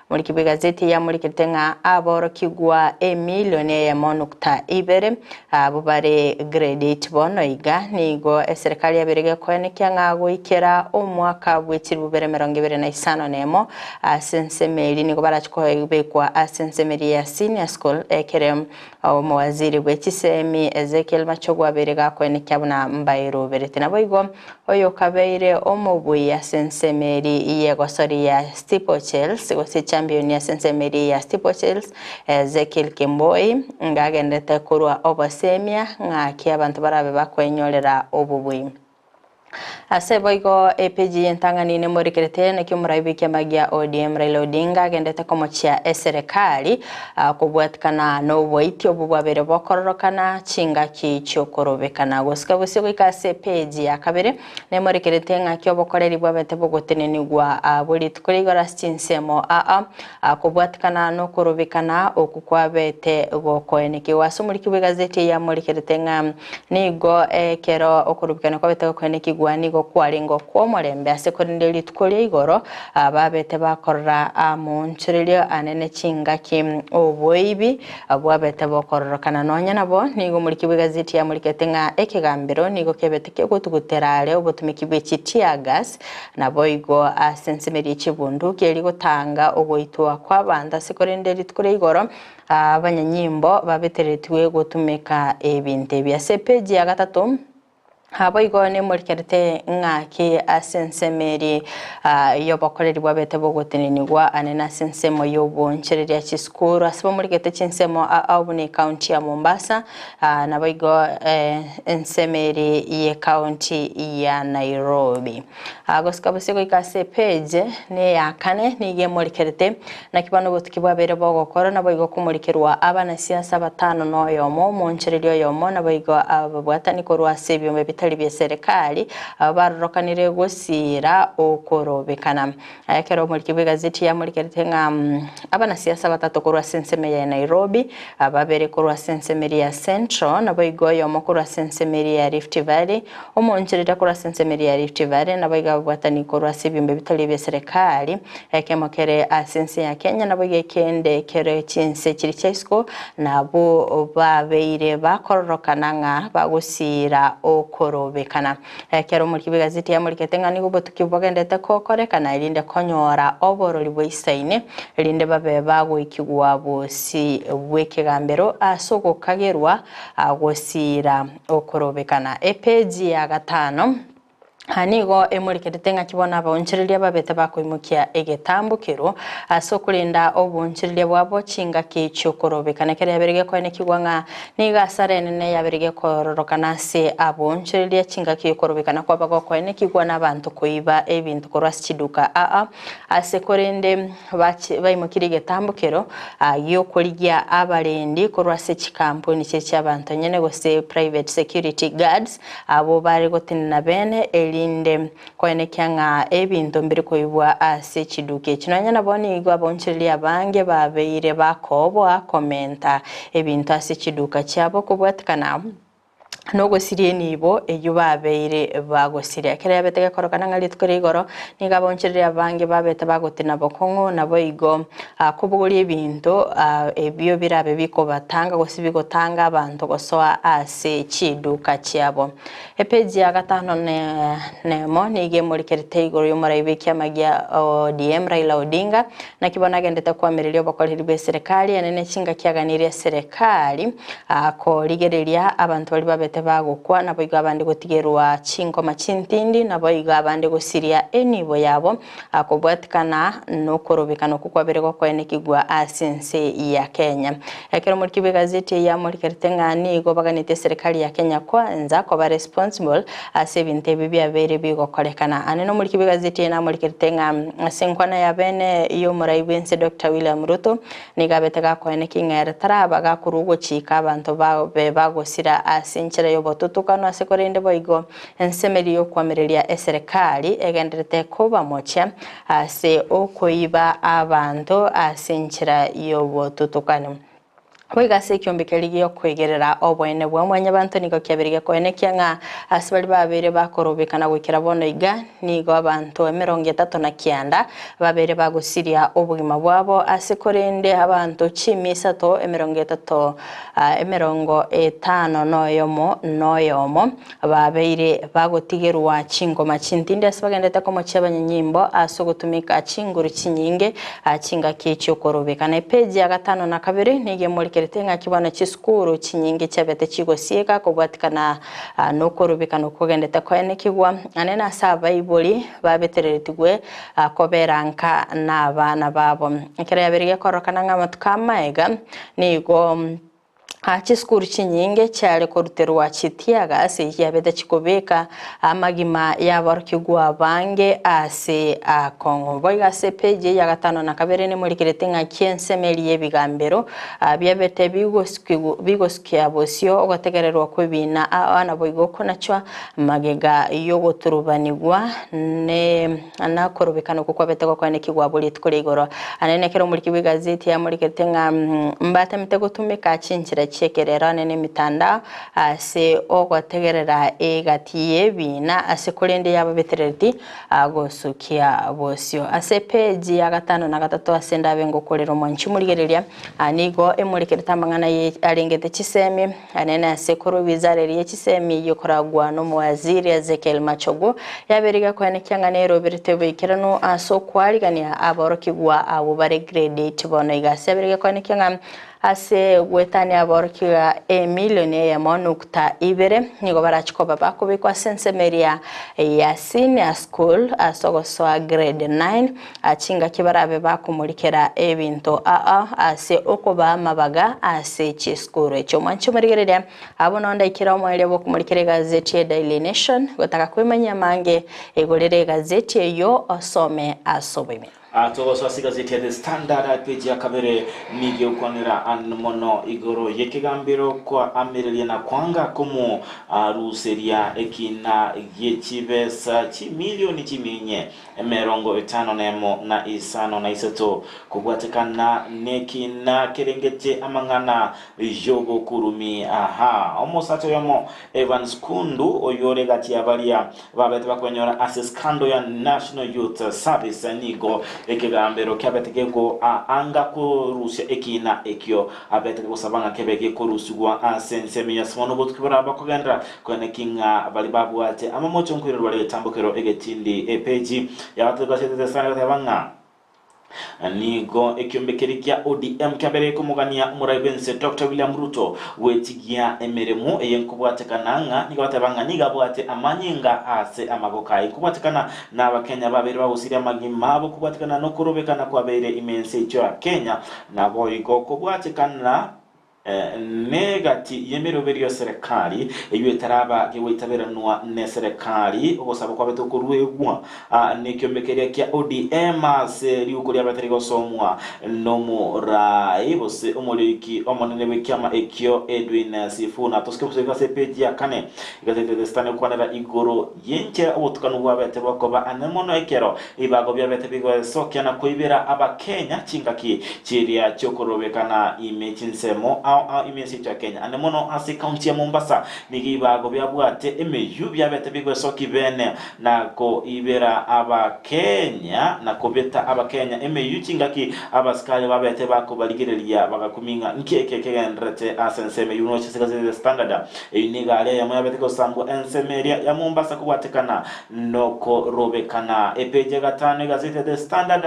omoriki bw'egazeti yamorikete ng'a aborokigwa emilioni eyemo nukta ibere abwo bare grade eight bono iga, nigo eserekari yabeire gekoenekia ng'a goikera omwaka bwe chilifu bibere emerongo ebere na isano na emo ase ensemo eria nigo barache kobekwa ase ensemo eria ya senior school ekere Omowaziri bwe chisemi Ezekiel Machogu abeire gakoenekia buna mbairoberete. Naboigo oyokabeire omobui ase ensemo eri y'egosori ya Steeplechase gose echampioni ase ensemo eri ya Steeplechase Ezekiel Kemboi ngagenderete korwa obosemia ng'aki abanto barabe bakwenyorera obobui. Ase boigo epeji y'entang'ani nemorekerete naki omorai bw'ekiama gia ODM Raila Odinga agendete komochia eserekari kobwatikana noboiti obwo bwabeire bokororokana chingaki chiokorobekana. Gosika bosio goika ase epeji ya kabere nemorekerete ng'aki obokoreri bwabete bogotenenigwa bwe rituko ria igoro ase chinsemo aa kobwatikana nokorobekana oku kwabete gokoenekigwa. Ase omoriki bw'egazeti eye amorekerete ng'a Nigo ekero okorubikana kwabete gokoenekigwa nigo kwarenge okw'omorembe, ase korende rituko ria igoro babete bakorora amoonchorerio anene chingaki oboibi bwabete bokororokana. Nonya nabo, nigo omoriki bw'egazeti yamorikete ng'a ekegambero nigo kebete kegotugutera are obotumiki bwe chi tear gas, naboigo ase ensemo eria chibunduki eria gotanga ogoitwa kw'abanto ase korende rituko ria igoro Abanyanyimbo babeteretigwe gotumeka ebinto ebi. Ase epeji ya gatato, Naboigo nemorikerete ng'aki ase ensemo eri y'obokoreri bwabete bogotenenigwa ane nase ensemo y'obonchereria chisukuru ase bamorikete chinsemo ao buna ekaunti ya Mombasa naboigo ensemo eri y'ekaunti ya Nairobi. Gosika bosio goika ase epeji neya kane nigo emorikerete Naki bono obotuki bwabeire bogokora, naboigo komorikerwa abanasiasa batano na oyomo, omoonchoreria oyomo, naboigo ababwatani korwa ase ebiombe bitari bie serikali, abwo barorokanire gosiira okorobekana. Ekero omoriki bw'egazeti yamorikerete ng'a abanasiasa batato korwa ase ensemo ya Nairobi, babere korwa ase ensemo eria ya Central, naboigo oyomo korwa ase ensemo eria ya Rift Valley, omoonchoreria korwa ase ensemo eria ya Rift Valley, naboigo ababwatani korwa ase ebiombe bitari bie serikali, Ekemo kere ase ense ya Kenya naboigo ekende kere chinse chiria chia isiko, nabwo babeire bakororokana ng'a bagosiira okorobekana. okorobekana. Ekero omoriki bw'egazeti yamorikete ng'a nigo obotuki bogendete gokorekana erinde konyora oborori bwaisaine, erinde babe bagoikigwa bosio bw'ekegambero ase ogokagerwa gosiira okorobekana. Epeji ya gatano. Aa nigo emorikerete ng'aki bono abaonchoreria babete bakoimokia egetambokero ase okorenda oboonchoreria bwabo chingaki chi'okorobekana. Ekero yabeire gekoenekigwa ng'a nigo asara enene yabeire gekororokana ase aboonchoreria chingaki okorobekana kwaba gokoenekigwa n'abanto koiba ebinto korwa ase chiduka aa ase korende baimokirie egetambokero gi'okorigia abarendi korwa ase chikampuni chiria chi'abanto nyene gose private security guards. Abwo bare gotenena bene, erinde koenekia ng'a ebinto mbiri koibwa ase chiduka echi. Nonya nabo nigo abaonchoreria abange babeire bakoboa komenta ebinto ase chiduka chiabo kobwatikana nogosiria enibo eyio babeire bagosiria. Ekero yabete gekorokana ng'a rituko ria igoro, nigo abaonchoreria abange babete bagotenena bokong'u, naboigo kobogoria ebinto ebio birabe bikobatanga gose bigotanga abanto gosoa ase. Ase chiduka chiabo. Epeji ya gatano nemo nigo emorikerete igoro y'omorai bw'ekiama gia ODM Raila Odinga, naki bono agendete koamereria obokoreri bw'eserekari enene chingaki aganirie eserekari korigereria abanto baria babete bagokwa naboigo abande gotigerwa chingoma chintindi naboigo abande gosiria enibo yabo kobwatikana nokorobekana okwo kwabere gokoenekigwa ase ense ya Kenya. Ekero omoriki bw'egazeti eye amorikerete ng'a nigo baganetie eserekari ya Kenya kwanza koba responsible ase ebinto ebi biabeire bigokorekana. Ane nomoriki bw'egazeti eye namorikerete ng'a ase enkwana ya bene y'omorai bw'ense Doctor William Ruto nigo abete gakoenekia ng'a ere taraba gakorwa ogochika abanto babe bagosira ase enchera y'obotutukanu ase korende boigo Ensemeri y'okoamereria eserekari egendererete kobamochia ase okoiba abanto ase enchera y'obotutukani. Boigo ase ekiombe keria gi'okoigerera oboene bwa mwanyabanto nigo kiabeire gekoenekia ng'a ase baria babeire bakorobekana goikera bono iga, nigo abanto emerongo etato na kianda babeire bagosiria obogima bwabo ase korende abanto chimia isato emerongo etato emerongo etano noyomo noyomo Babeire bagotigerwa chingoma chintindi ase bagenderete komochia abanyanyimbo ase ogotumeka chinguru chinyinge chingaki chi'okorobekana. Epeji ya gatano na kabere nigo emorikerete ng'aki bono chisukuru chinyinge chiabete chigosieka kobwatikana nokorobekana okwo kogendete koenekigwa ane nase abaibori babetereretigwe kobera nka nabana babo. Ekero yabeire gekororokana ng'a amatuko amaega nigo Chisukuru chinyinge chiare koruterwa chitiaga ase echiabete chikobeka amagima y'aborokigwa abange ase akong'u. Boigo ase epeji eye ya gatano na kabere nemorikerete ng'aki ensemo eria y'ebigambero biabete bigosukia bosio ogotegererwa kw'ebiina aa naboigo okonachwa magega y'ogoturubanigwa ne nakorobekana okwo kwabete gokoenekigwa abwo rituko ria igoro. Ane nekero omoriki bw'egazeti amorikerete ng'a mbatemete gotumeka chinchera chi'ekerero ane nemetandao ase ogotegerera egati y'ebiina ase korende yababeterereti gosukia bosio. Ase epeji ya gatano na gatato ase ndabe ngokorera omwanchi omorigereria nigo emorikerete amang'ana arengete chisemi Anene ase korwa wizara eria ye chisemi eyio ekoragwa nomowaziri Ezekiel Machogu yabeire gekoenekia ng'a neroberete oboikeranu ase okwarigania aborokigwa abwo bare grade 8 bono iga ase yabeire gekoenekia ng'a ase goetania aborokigwa emilioni eyemo nukta ibere nigo barachi koba bakobekwa ase ensemo eria ya senior school ase ogosoa grade 9 Chingaki barabe bakomorikera ebinto aa ase okobaa amabaga ase chisukuru echio. Mwanche omorigereria, abwo nao ndaikera omoerio bw'okomorikera egazeti ya Daily Nation, gotaka kwemanyia amange, igorera egazeti eyio osome ase oboime. Togosoa ase egazeti ya The Standard page ya kabere nigo egokwanera mono igoro y'ekegambero kwa amereria na kwanga komoruseria ekina gie chibesa chimilioni chiminye Emerongo etano nemo na isano na isato, kobwatekana nekina kerengetie amang'ana y'obokurumi. Aha, omosacha oyomo Evans Kundu, oyore gati ya baria babete bakwenyora ase scandal ya National Youth Service, nigo Ekegambero kiabete gekoanga korusia ekiina ekio abete gosaba ng'a kebe gekorusigwa ase ensemo ya Simoni obotuki boraba kogenderera koeneki ng'a baria babwate amamocho nkoirerwa bare egetambokero egetindi. Epeji ya gatato egaseti The Sun egoteba ng'a Nigo ekiombe keria kia ODM kiabereire komogania omorai bw'ense Doctor William Ruto gwetigia emeremo eye nkobwatekana ng'a nigo bateba ng'a nigo abwate amanyinga ase amaboko aye nkobwatekana na abakenya babeire bagosiria amagima abo kobwatekana nokorobekana kwabeire ime ense eyio ya Kenya naboigo kobwatekana Negati y'emeroberio ya serekari eyio etaraba gegoitaberanwa neserekari, ogosaba kwabete okoruegwa nekiombe keria kia ODM ase riuko riabete rigosomwa nomoraai gose omoriki omonene bw'ekiama ekio Edwin Sifuna. Tosike gosoika ase epeji ya kane egazeti ya The Star negokwanera igoro y'enchera obotukanu bwabete bokoba ane mono ekero Ebibago biabete bigoesokia na koibera Abakenya chingaki chiria chi'okorobekana ime chinsemo ao ao ime ense yaito ya Kenya. Ande mono ase ekaunti ya Mombasa nigo ebibago biabwate emeyio biabete bigoesokia bene na koibera Abakenya na kobeta Abakenya emeyio chingaki abasikari babete bakobarigereria bagakumia ng'a nki eke kegendererete ase ensemo eyio buna gochia ase The Standard. Eyio nigo aria eyemo yabete gosambwa ensemo eria ya Mombasa kobwatekana Nokorobekana. Epeji ya gatano egazeti ya The Standard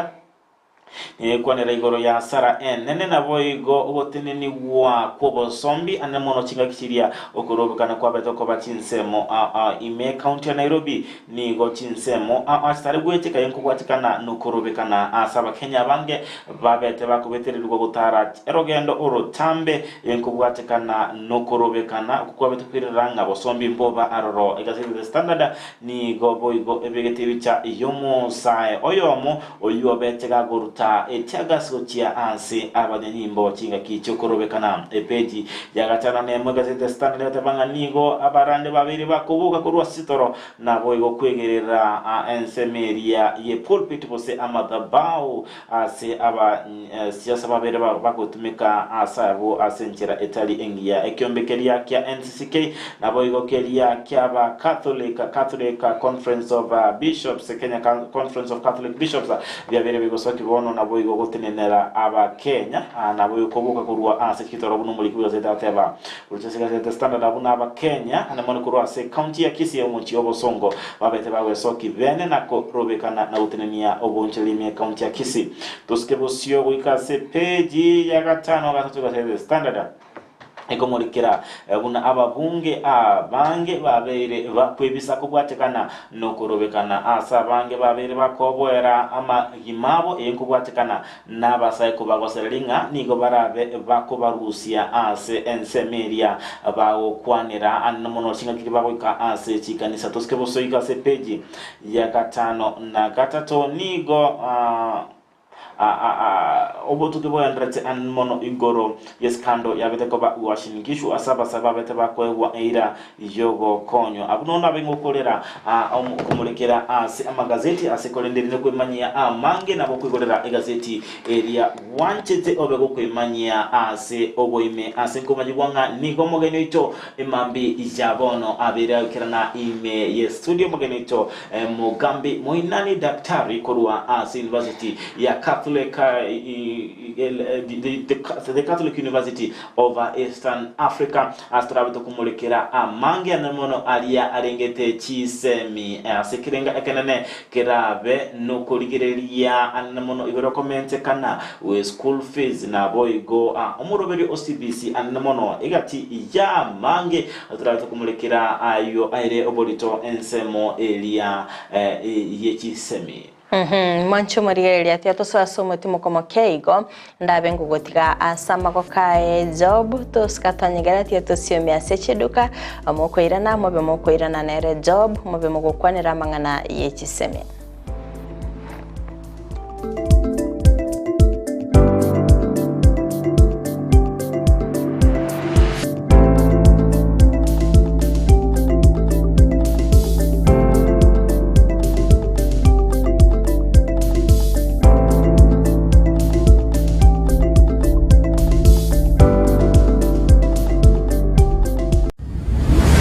negokwanera igoro ya asara enene naboigo ogotenenigwa kw'obosombi ande mono chingaki chiria okorobekana kwabete okoba chinsemo ao ao ime ekaunti ya Nairobi nigo chinsemo ao ao chitari gweteka enkobwatekana nokorobekana ase abakenya abange babete bakobetererigwa gotara erogendo orotambe enkobwatekana nokorobekana okwo kwabete koirera ng'a bosombi mboba aroro. Egazeti ya The Standard Nigo boigo ebegete ebicha y'omosae oyomo oyio obete gakoruta etiagas gochia ase abanyanyimbo chingaki chi'okorobekana. Epeji ya gatano nemo egazeti ya Standard egoteba ng'a nigo abarande babeire bakoboka korwa ase chitoro naboigo kwegerera ensemo eria ye pulpit gose amadhabau ase aba siasa babere bagotumeka ase abwo ase enchera etari engiya. Ekiombe keria kia NCCK naboigo keria kiaba Catholic, Catholic Conference of Bishops, Kenya Conference of Catholic Bishops, biabeire bigosoki bono naboigo gotenenera Abakenya naboigo koboka korwa ase chitoro buna omoriki bw'egazeti ateba. Gocha ase egazeti Standard abwo n'Abakenya ande mono korwa ase ekaunti ya Kisii omochie o'Bosongo babete bagwesoki bene na korobekana na gotenenia obonchoreri ime ekaunti ya Kisii. Tosike bosio goika ase peji ya gatano gatato egazeti The Standard ekomorikera buna ababunge abange babeire bakwebisa kobwatekana nokorobekana ase abange babeire bakoboera amagima abo eye nkobwatekana Nabasae kobagosereria ng'a nigo barabe bakobarusia ase ensemo eria bagokwanera ande mono chingaki bagoika ase chikanisa. Tosike bosoika ase epeji ya gatano na gatato nigo obotuki bogendererete ande mono igoro y'esikando yabete koba Uasin Gishu ase abasae babete bakoegwa eira y'ogokonywa. Abwo nonya nabe ngokorera okomorekera ase amagazeti ase korende erinde kwemanyia amange nabo okoigorera egazeti eria bwanchete obe gokwemanyia ase oboime ase nkomanyigwa ng'a nigo omogeni oito emambi ya bono abeire agoikerana ime ye studio omogeni oito Mogambi Moinani Daktari korwa ase University ya Catholic the Catholic University of Eastern Africa Ase torabe tokomorekera amange ane mono aria arengete chisemi ase ekerenga ekenene kerabe nokorigereria anene mono igoro komentekana gwe school fees naboigo omoroberio o CBC anene mono egati y'amange torabe tokomorekera ayio aire oborito ensemo eria ye chisemi. Mwanche omorigereria, tiga tosoe ase omotimoko moke igo, ndabe ngogotiga ase amagoko aye Job, tosika twanyegera tiga tosiomie ase chiduka, mokoirana mobe mokoirana nere Job, mobe mogokwanera amang'ana ye chisemi.